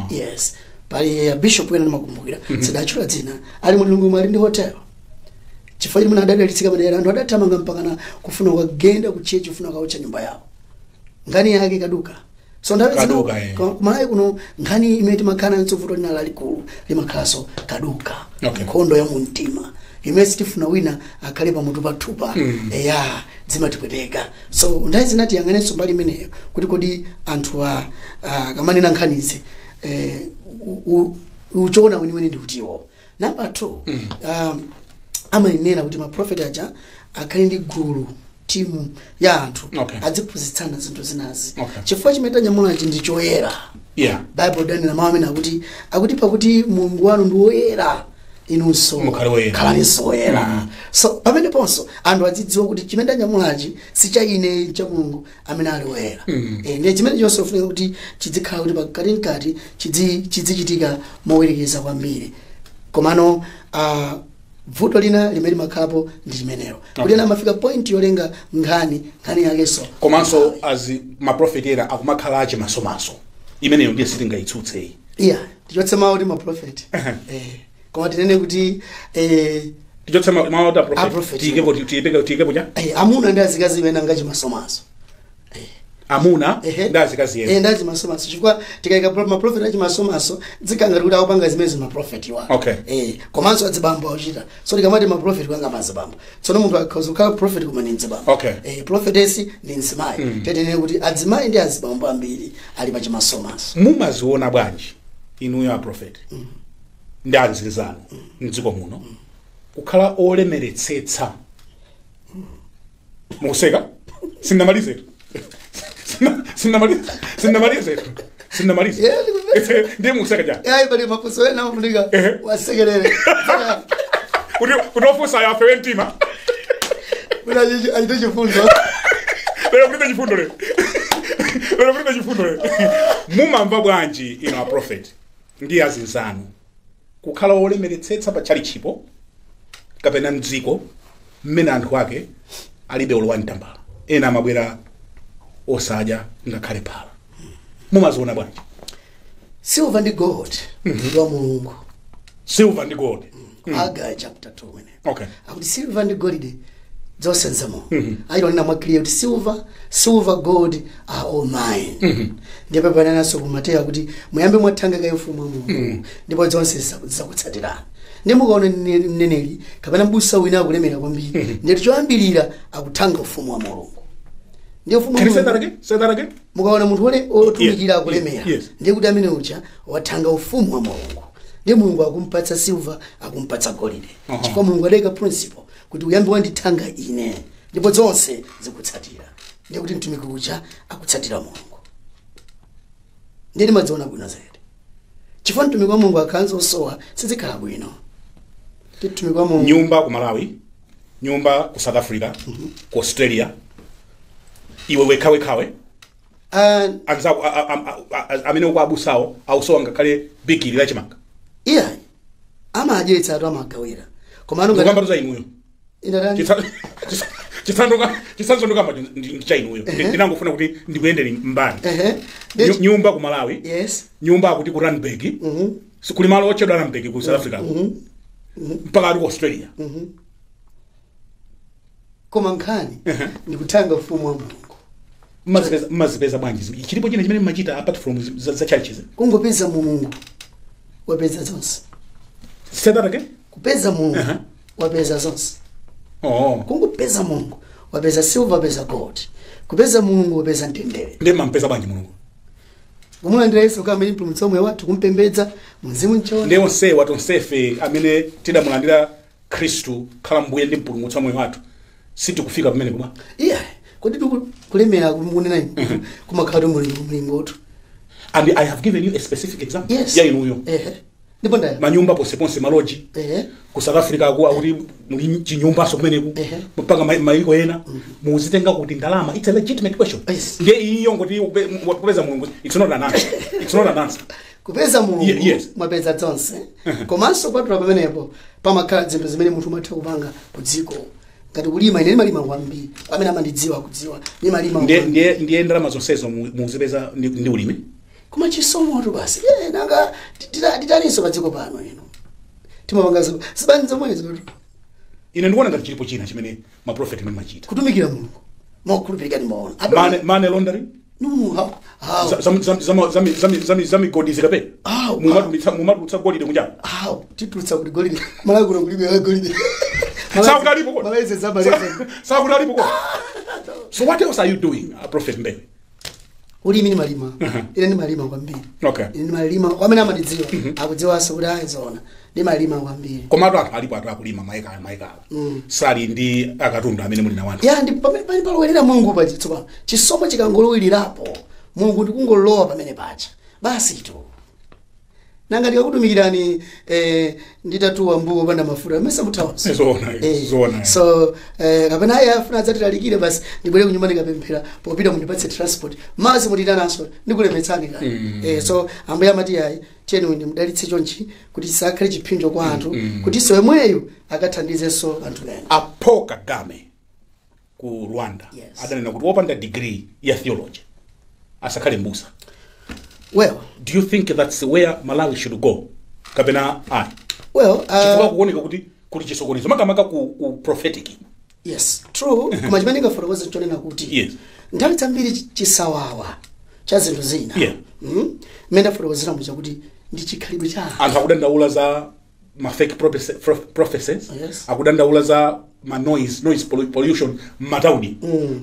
Yes, pali bishop wina ndimakumbukira, sidatchula dzina, ali mulungu ali ndi hotel. Chifukwa chimene adadalitsika madera, anthu adathamanga mpakana kufuna kukagenda ku church, kufuna kukaucha nyumba yawo. Nkhani yake kaduka. So nthawi zino Kaduka, eh. kumalawi kuno nkhani imene timakhala nayo, vuto lina lalikulu limakhalanso kaduka, nkhondo ya mumtima imene sitifuna wina akhale pamutu pathupa. Eya, zimatipweteka. So nthawi zina tiyang'anenso mbali imeneyo kuti kodi anthu akamanena nkhanizi, uchoona weniweni ndi utiwo. Number two, amayenera kuti maprofeti aja akhale ndi gulu, timu ya anthu aziphunzitsana zinthu zinazi, chifukwa chimene tanyamulachi ndi choyera. Bible danena mawu amene akuti pakuti Mulungu wanu ndi woyera, inunso Mukhale woyera. Khalaninso woyera. So pameneponso anthu azidziwa kuti chimene tanyamulachi si cha ine, cha Mulungu amene ali woyera. Ndiye chimene chonse ufunika kuti chizikhala kuti pakatikati chizichitika mowerekeza kwambiri. Komano vuto lina limene limakhalapo ndi chimenelo, kuti ena amafika point yolenga nkhani, nkhani yakenso. Komanso as maprofeti ena akumakhala ache masomaso, imeneyo ndiye sitingayitsutseyi. Iya, tichotse mawu kuti maprofeti, koma tinene kuti Tichotse mawu ati A prophet? prophet. Tiyikepo cha amuna ndi azikazi imene angachimasomaso. Amuna ndi azikazi ena. Ndi achimasomaso, chifukwa tikayika maprofeti achimasomaso zikangati kuti akupanga zimene maprofeti wa komanso azibambo akuchita. So tikamati maprofeti kwanga mazibambo, tsono munthu akhoza kukhala prophet koma ndi mzibambo. Prophetess ndi mzimayi. Tinene kuti azimayi ndi azibambo ambiri ali pachimasomaso. Mumaziona bwanji inuyo a prophet ndi anzanu mdziko muno kukhala olemeretsetsa? Mukuseka, sindamalizetu. Sindamalize, sindamalize, sindamalize. Yeah, ndikumvetsa. Ndiye mukuseka chani? Ayi, pali mafunso ena amafunika wasekerere. Kuti ofunsa ayo afewe mtima. Kuti achite chifundo. Lero kulibe chifundo, lero, lero kulibe chifundo lero. Mumamva bwanji ino a prophet ndi azinzanu kukhala olemeretsetsa pa tchalitchipo kapena mdziko mmene anthu ake alibe olowa mtambala, ena amabwera osadya ngakhale phala? Mumaziona bwanji? Silver ndi gold ndi wa Mulungu. Silver ndi gold. Haggai chapter 2 mwene. Akuti silver ndi golide zonse nzamo. Ayilonena mwa clear kuti silver, gold are all mine. Ndipo panananso ku Mateyu akuti muyambe mwathanga kaye ufumu wa Mulungu, ndipo zonse zizakutsatirani. Ndi mukaona mneneri kapena mbusa wina akulemera kwambiri, ndeti choyambirira akuthanga ufumu wa Mulungu. Ndiye ufumu wa Can you say that Mulungu. again? Say that again. Mukaona munthu wole otumikira akulemera, ndiye kuti amene uja wathanga ufumu wa Mulungu, ndiye Mulungu akumpatsa silver, akumpatsa golide, chifukwa Mulungu adayika principle kuti uyambe wandithanga ine ndipo zonse zikutsatira. Ndiye kuti mtumiki uja akutsatira Mulungu. Ndiye timadziona bwino zedi, chifukwa mtumiki wa Mulungu akhanza osowa, sizikhala bwino. Ndi mtumiki wa Mulungu. Nyumba ku Malawi, nyumba ku South Africa, ku Australia, iwe wekhawekhawe. Anzako amene uko abusawo ausowa ngakhale bigili lachimanga. Iya, amadyetsa atu, amagawira, koma anu Ndikamba za inuyo. Indatani? Chitsanzo ndikamba ndi cha inuyo. Ndinangofuna kuti ndikuyendere mbali. Nyumba ku Malawi, nyumba akuti ku Randburg, kuli malo otchedwa Randburg ku South Africa, mpaka ali ku Australia. Koma nkhani ndikuthanga ufumu wa Mulungu. Mmazipeza bwanji? Chilipo china chimene mmachita apart from za churches? Kungopeza Mulungu, wapeza zonse. Say that again. Kupeza Mulungu, wapeza zonse. Kungopeza Mulungu, wapeza silver, wapeza gold. Kupeza Mulungu, wapeza mtendere. Ndiye mampeza bwanji Mulungu? Kumulandira Yesu kama mpulumutsi wa moyo wathu, kumpembedza mzimu nchona. Ndiye onsewa, tonsefe amene tidamulandira Khristu khala mbuye ndi mpulumutsi wa moyo wathu, sitikufika pamene koma Iya, kodi tikulemera kunena kumakhala mlingotu. And I have given you a specific example Yes. ya inuyo. Ehe, ndipo ndaya. Manyumba ponseponse, ma lodge. Ku South Africa akuti muli chinyumbaso kumeneku. Mpaka maiko ena. Muzitenga kuti ndalama? It's a legitimate question. Yes. Ndiye iyo ngoti kupeza Mulungu, it's not an answer, it's not an answer. Kupeza Mulungu, Yes. mwapeza zonse. Komanso kupatula pamenepo, pamakhala zinthu zimene munthu umatha kupanga ku dziko ngati kulima. Ine ndimalima kwambiri, amene amandidziwa kudziwa ndimalima Ndiye kwambiri. ndiye ndalama zonsezo muzipeza ndi ulimi? Koma chisomotu basi. Nanga titalinso pa dziko pano ino timapanga zibani zomwezo. Ine ndikuona ngati chilipo china chimene maprofeti imene machita. Kutumikira Mulungu mokhulupirika, ndimaona. Money laundering? No, how? Za migodi zikapena? How? Mumatulutsa golide kunjapo? How titulutsa kuti golide? Malawi kuno kulibe golide. Sakuti alipo kodi? Malawi zamaleza. Sakuti alipo kodi? So what else are you doing, Prophet Mbewe? Ulimi ndimalima. Ine ndimalima kwambiri. Ine ndimalima, kwamene amandidziwa akudziwanso kuti ayi, zoona, ndimalima kwambiri. Komatu anthu alipo atu akulima maekala maekala, sali ndi akatundu amene muli nawo anthu. Ya, ndi pamene pamene palowelera Mulungu paja. Tsopano chisomo chikangolowelerapo, Mulungu ndikungolowa pamene pacha, basi tu. Nanga ndikakutumikirani nditatuwa mbuko panda mafuta, mese muthawanso? Zoona, zoona. So kapena ayi, afuna adzatilalikire basi, ndibwere kunyumba, ndikapemphera, popita mundipatse transport, mazi mutitananso, ndikulemetsani kani. So Ambuye amati ayi, tiyeni ndimudalitse chonchi kuti chisakhale chipsinjo kwa anthu, kuti iso yemweyo akathandizenso anthu ena. A Paul Kagame ku Rwanda adanena kuti wopanda degree ya theology asakhale mbusa. Well, Do you think that's where Malawi should go, kapena ayi? Well, Chifukwa kuoneka kuti kuli chisokonezo, makamaka ku prophetic. Yes, true, koma chimene ndingafotokoze nchonena kuti nthawi zambiri chisawawa cha zinthu zina, mmene ndafotokozera muja, kuti ndi chikhalidwe cha anthu. Anthu akudandaula za ma fake prophecies. Akudandaula za ma noise pollution m'matauni.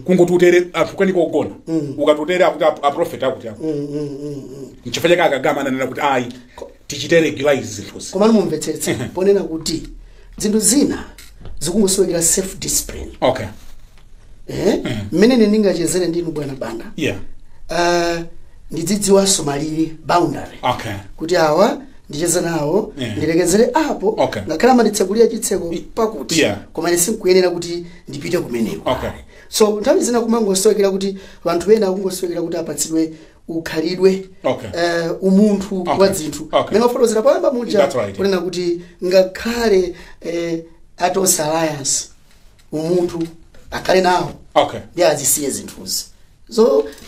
Kungoti utere, anthu kweni kogona, ukati utere akuti a prophet akuti akuti. Nchifukwa chake akagama ananena kuti ayi, tichite regularize zinthuzi. Komano mumvetsetse ponena kuti zinthu zina zikungosowekera self discipline. Mmene ine ndingachezere ndinu bwana Banda, ndidzidziwanso malire, boundary, kuti awa ndicheze nawo, ndilekezere apo. Ngakhale amanditsekulira chitseko pakuti, koma ine sinkuyenera kuti ndipite kumeneko. So nthawi zina kumangosowekera kuti anthu ena akungosowekera kuti apatsidwe ukhalidwe, umunthu wa zinthu, mmene wafotokozera poyamba muja, That's right. kunena kuti ngakhale a Tonse Alliance, umunthu akhale nawo, ndi azisiye zinthuzi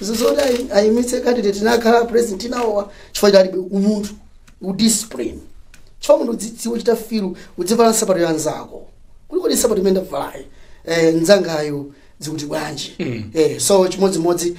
zoti ayimitse candidate nakhala president nawowa, chifukwa chalibe umunthu, udiscipline. Chifukwa munthu udzidziwe, uchita feel, udzivala nsapato ya anzako kuti kodi nsapato imene ndavalayi, nzangayo zikuti bwanji? So chimodzimodzi,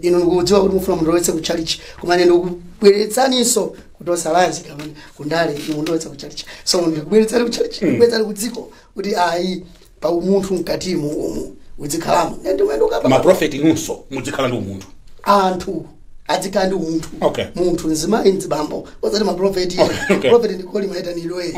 inu ndikudziwa kuti mufuna mundilowetse ku church, koma ine ndikubweretsaninso kuti Alliance kamene kundale, inu mundilowetsa ku church, so ndikubweretsani ku church, ndikubweretsani ku dziko kuti ayi, pa umunthu mkatimu umu uzikhalamo. Ndimene Maprofeti inunso muzikhala ndi umunthu. Anthu adzikhala ndi umunthu. Munthu mzimayi, mzibambo, osati maprofeti. Prophet ndikoli mayitanidwe.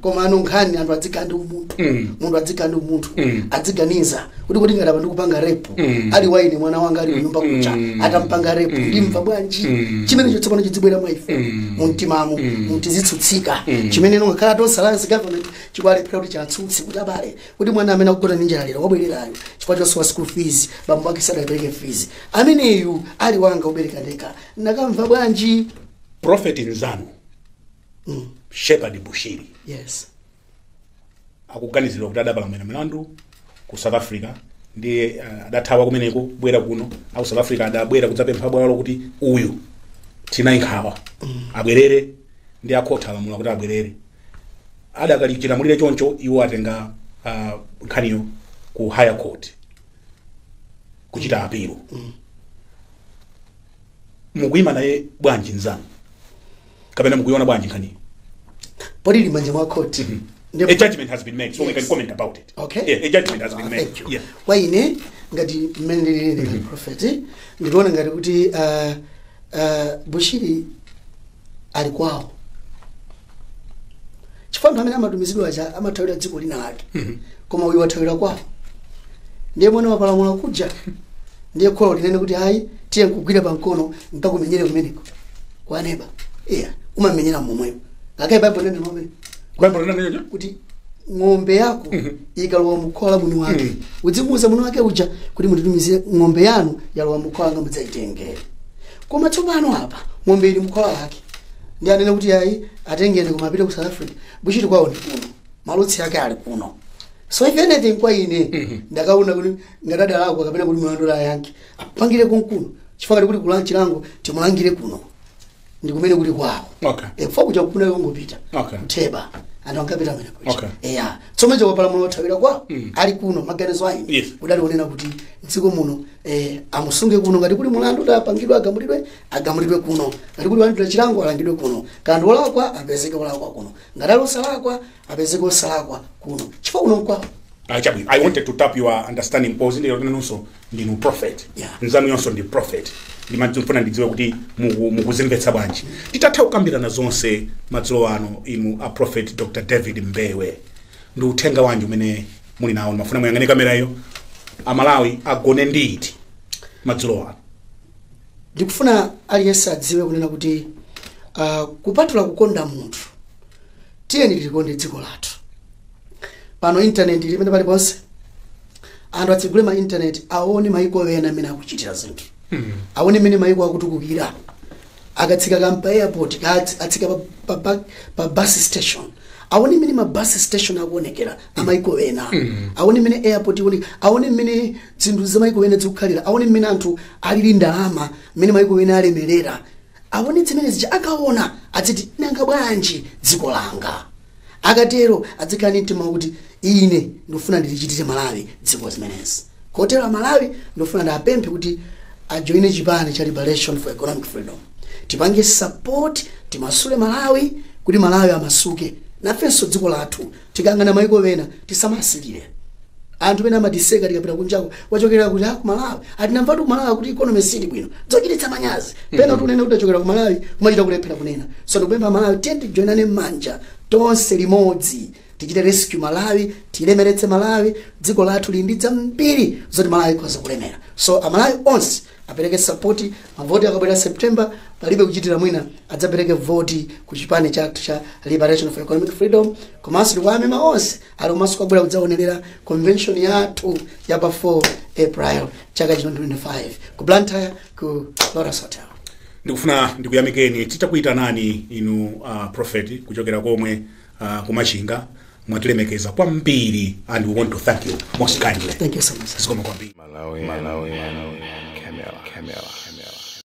Koma anu nkhani, anthu adzikhala ndi umunthu. Munthu adzikhala ndi umunthu, adziganiza kuti ngati apa ndikupanga rape, ali waine mwana wanga ali kunyumba kucha, atampanga rape ndimva bwanji? Chimene chotsopano chidzibwera mwa ife mumtimamo, mutizitsutsika. Chimene ngakhala Tonse Alliance government chikualephera kuti chatsutse kuti abale, kuti mwana amene akugona ndi njala lero wabwererayo chifukwa chosowa school fees, bambo ake sadapereke fees, ameneyu ali wanga ubereka ndekha, nakamva bwanji? Prophet nzanu Shepherd Bushiri akuganizidwa kuti adapalamula milandu ku South Africa, ndiye adathawa kumeneko bwera kuno. Aku South Africa adabwera kudzapempha bwalo kuti uyu tinayi nkhawa, abwerere, ndi akhotha alamula kuti abwerere. Adakali chilamulire choncho, iwo atenga nkhaniyo ku higher court kuchita appeal. Mukuyima naye bwanji nzanu, kapena mukuiona bwanji nkhaniyo? Poti ili manja mwa court. A judgment has been made, so we can comment about it. Yeah, a judgment has been made. Thank you. Kwa ine ngati mmene ndilili ngati prophet, ndikuona ngati kuti Bushiri ali kwawo, chifukwa anthu amene amatumizidwa aja amathawira dziko lina lake, koma uyu wathawira kwawo, ndiye mwana wapalamula kuja. Ndiye kholo linene kuti ayi, tiye nkugwira pamkono nkakumenyere kumeneko kwaneba. Iya, umamenyera momwemo. Ngakhale Baibulo nene momwe Baibulo linene kuti ng'ombe yako ikalowa mukhola mwini wake, udzimuuza mwini wake uja kuti mutitumizire ng'ombe yanu, yalowa mukhola, nga mudzayitengere. Koma tsopano apa ng'ombe ili mukhola lake, ndi anene kuti ayi, atengeni, koma apite ku South Africa. Buchiti kwawo ndi kuno, malutsi ake ali kuno. So if anything, kwa ine ndakaona kuti ngatadalakwa kapena kuti mlandu ayankhe apangire kunkuno, chifukwa kati kuti kulanchi lango timulangire kuno, ndi kumene kuli kwawo. Kufa kuja kufuna kungopita kutheba, anthu ankapita amene kuja. Eya, tsomwe chokapalamula othawira kwawo ali kuno. Maganizo aine kudali kunena kuti mdziko muno amusunge kuno. Ngati kuli mulandu utapangidwa, agamulidwe, agamulidwe kuno. Ngati kuli walangidwa chilango, alangidwe kuno. Kandi wolakwa apezeke wolakwa kuno, ngati ali osalakwa apezeke osalakwa kuno, chifukwa kuno nkwawo. Chabwino, I wanted to tap your understanding pose ndilo nanunso ndinu prophet. Nzanu yonso ndi prophet. Ndimafuna ndidziwe kuti mukuzimvetsa bwanji. Titatha kukambirana zonse madzulo ano, inu a Prophet Dr David Mbewe, ndi uthenga wanji umene muli nawo? Ndimafuna muyang'ane kamera iyo. Amalawi agone nditi madzulo ano? Ndikufuna aliyense adziwe kunena kuti kupatula kukonda munthu, tiyeni tilikonde dziko lathu. Pano internet limene paliponse, anthu atsigule ma internet, aone maiko ena amene akuchitira zinthu, aone mmene maiko akutukukira. Akatsika kampa airport, atsika pa bus station, aone mmene ma bus station akuonekera amaiko ena, aone mmene airport ikuoneka, aone mmene zinthu za maiko ena zikukhalira, aone mmene anthu alili ndalama, mmene maiko ena alemerera. Aone zimene zija. Akaona adziti, "Nanga bwanji dziko langa?" Akatero adzikhala ndi mtima kuti ine ndikufuna ndilichitire Malawi dziko zimenezi. Kotero Amalawi ndikufuna ndiapemphe kuti ajoine chipani cha Liberation for Economic Freedom. Tipange support, timasule Malawi, kuti Malawi amasuke. Nafenso dziko lathu, tikangana maiko ena, tisamasilire. Anthu pena amatiseka tikapita kunjako, wachokera kuti? "Ah, ku Malawi." Atinamvatu ku Malawi kuti economy sili bwino, zochititsa manyazi. Pena kuti unene kuti achokera ku Malawi, kumachita kulephera kunena. So ndikupempha Malawi, tiye tijoinane m'manja tonse limodzi, tichite rescue Malawi, tilemeretse Malawi. Dziko lathu lili ndi zambiri zoti Malawi ikhoza kulemera. So Amalawi onse apereke support. Mavoti akabwera September, palibe kuchitira mwina, adzapereke voti ku chipani chathu cha Liberation for Economic Freedom. Komanso ndikuwamema onse ali komanso kwabwera kudzaonerera convention yathu ya pa 4 April chaka chino 25 ku Blantyre, ku Lotus Hotel. Ndikufuna ndikuyamikeni. Titakuyitanani inu prophet kuchokera komwe kumachinga, mwatilemekeza kwambiri and we want to thank you most kindly. Thank you so much. Zikomo kwambiri. Malawi, Malawi, Camera, Camera.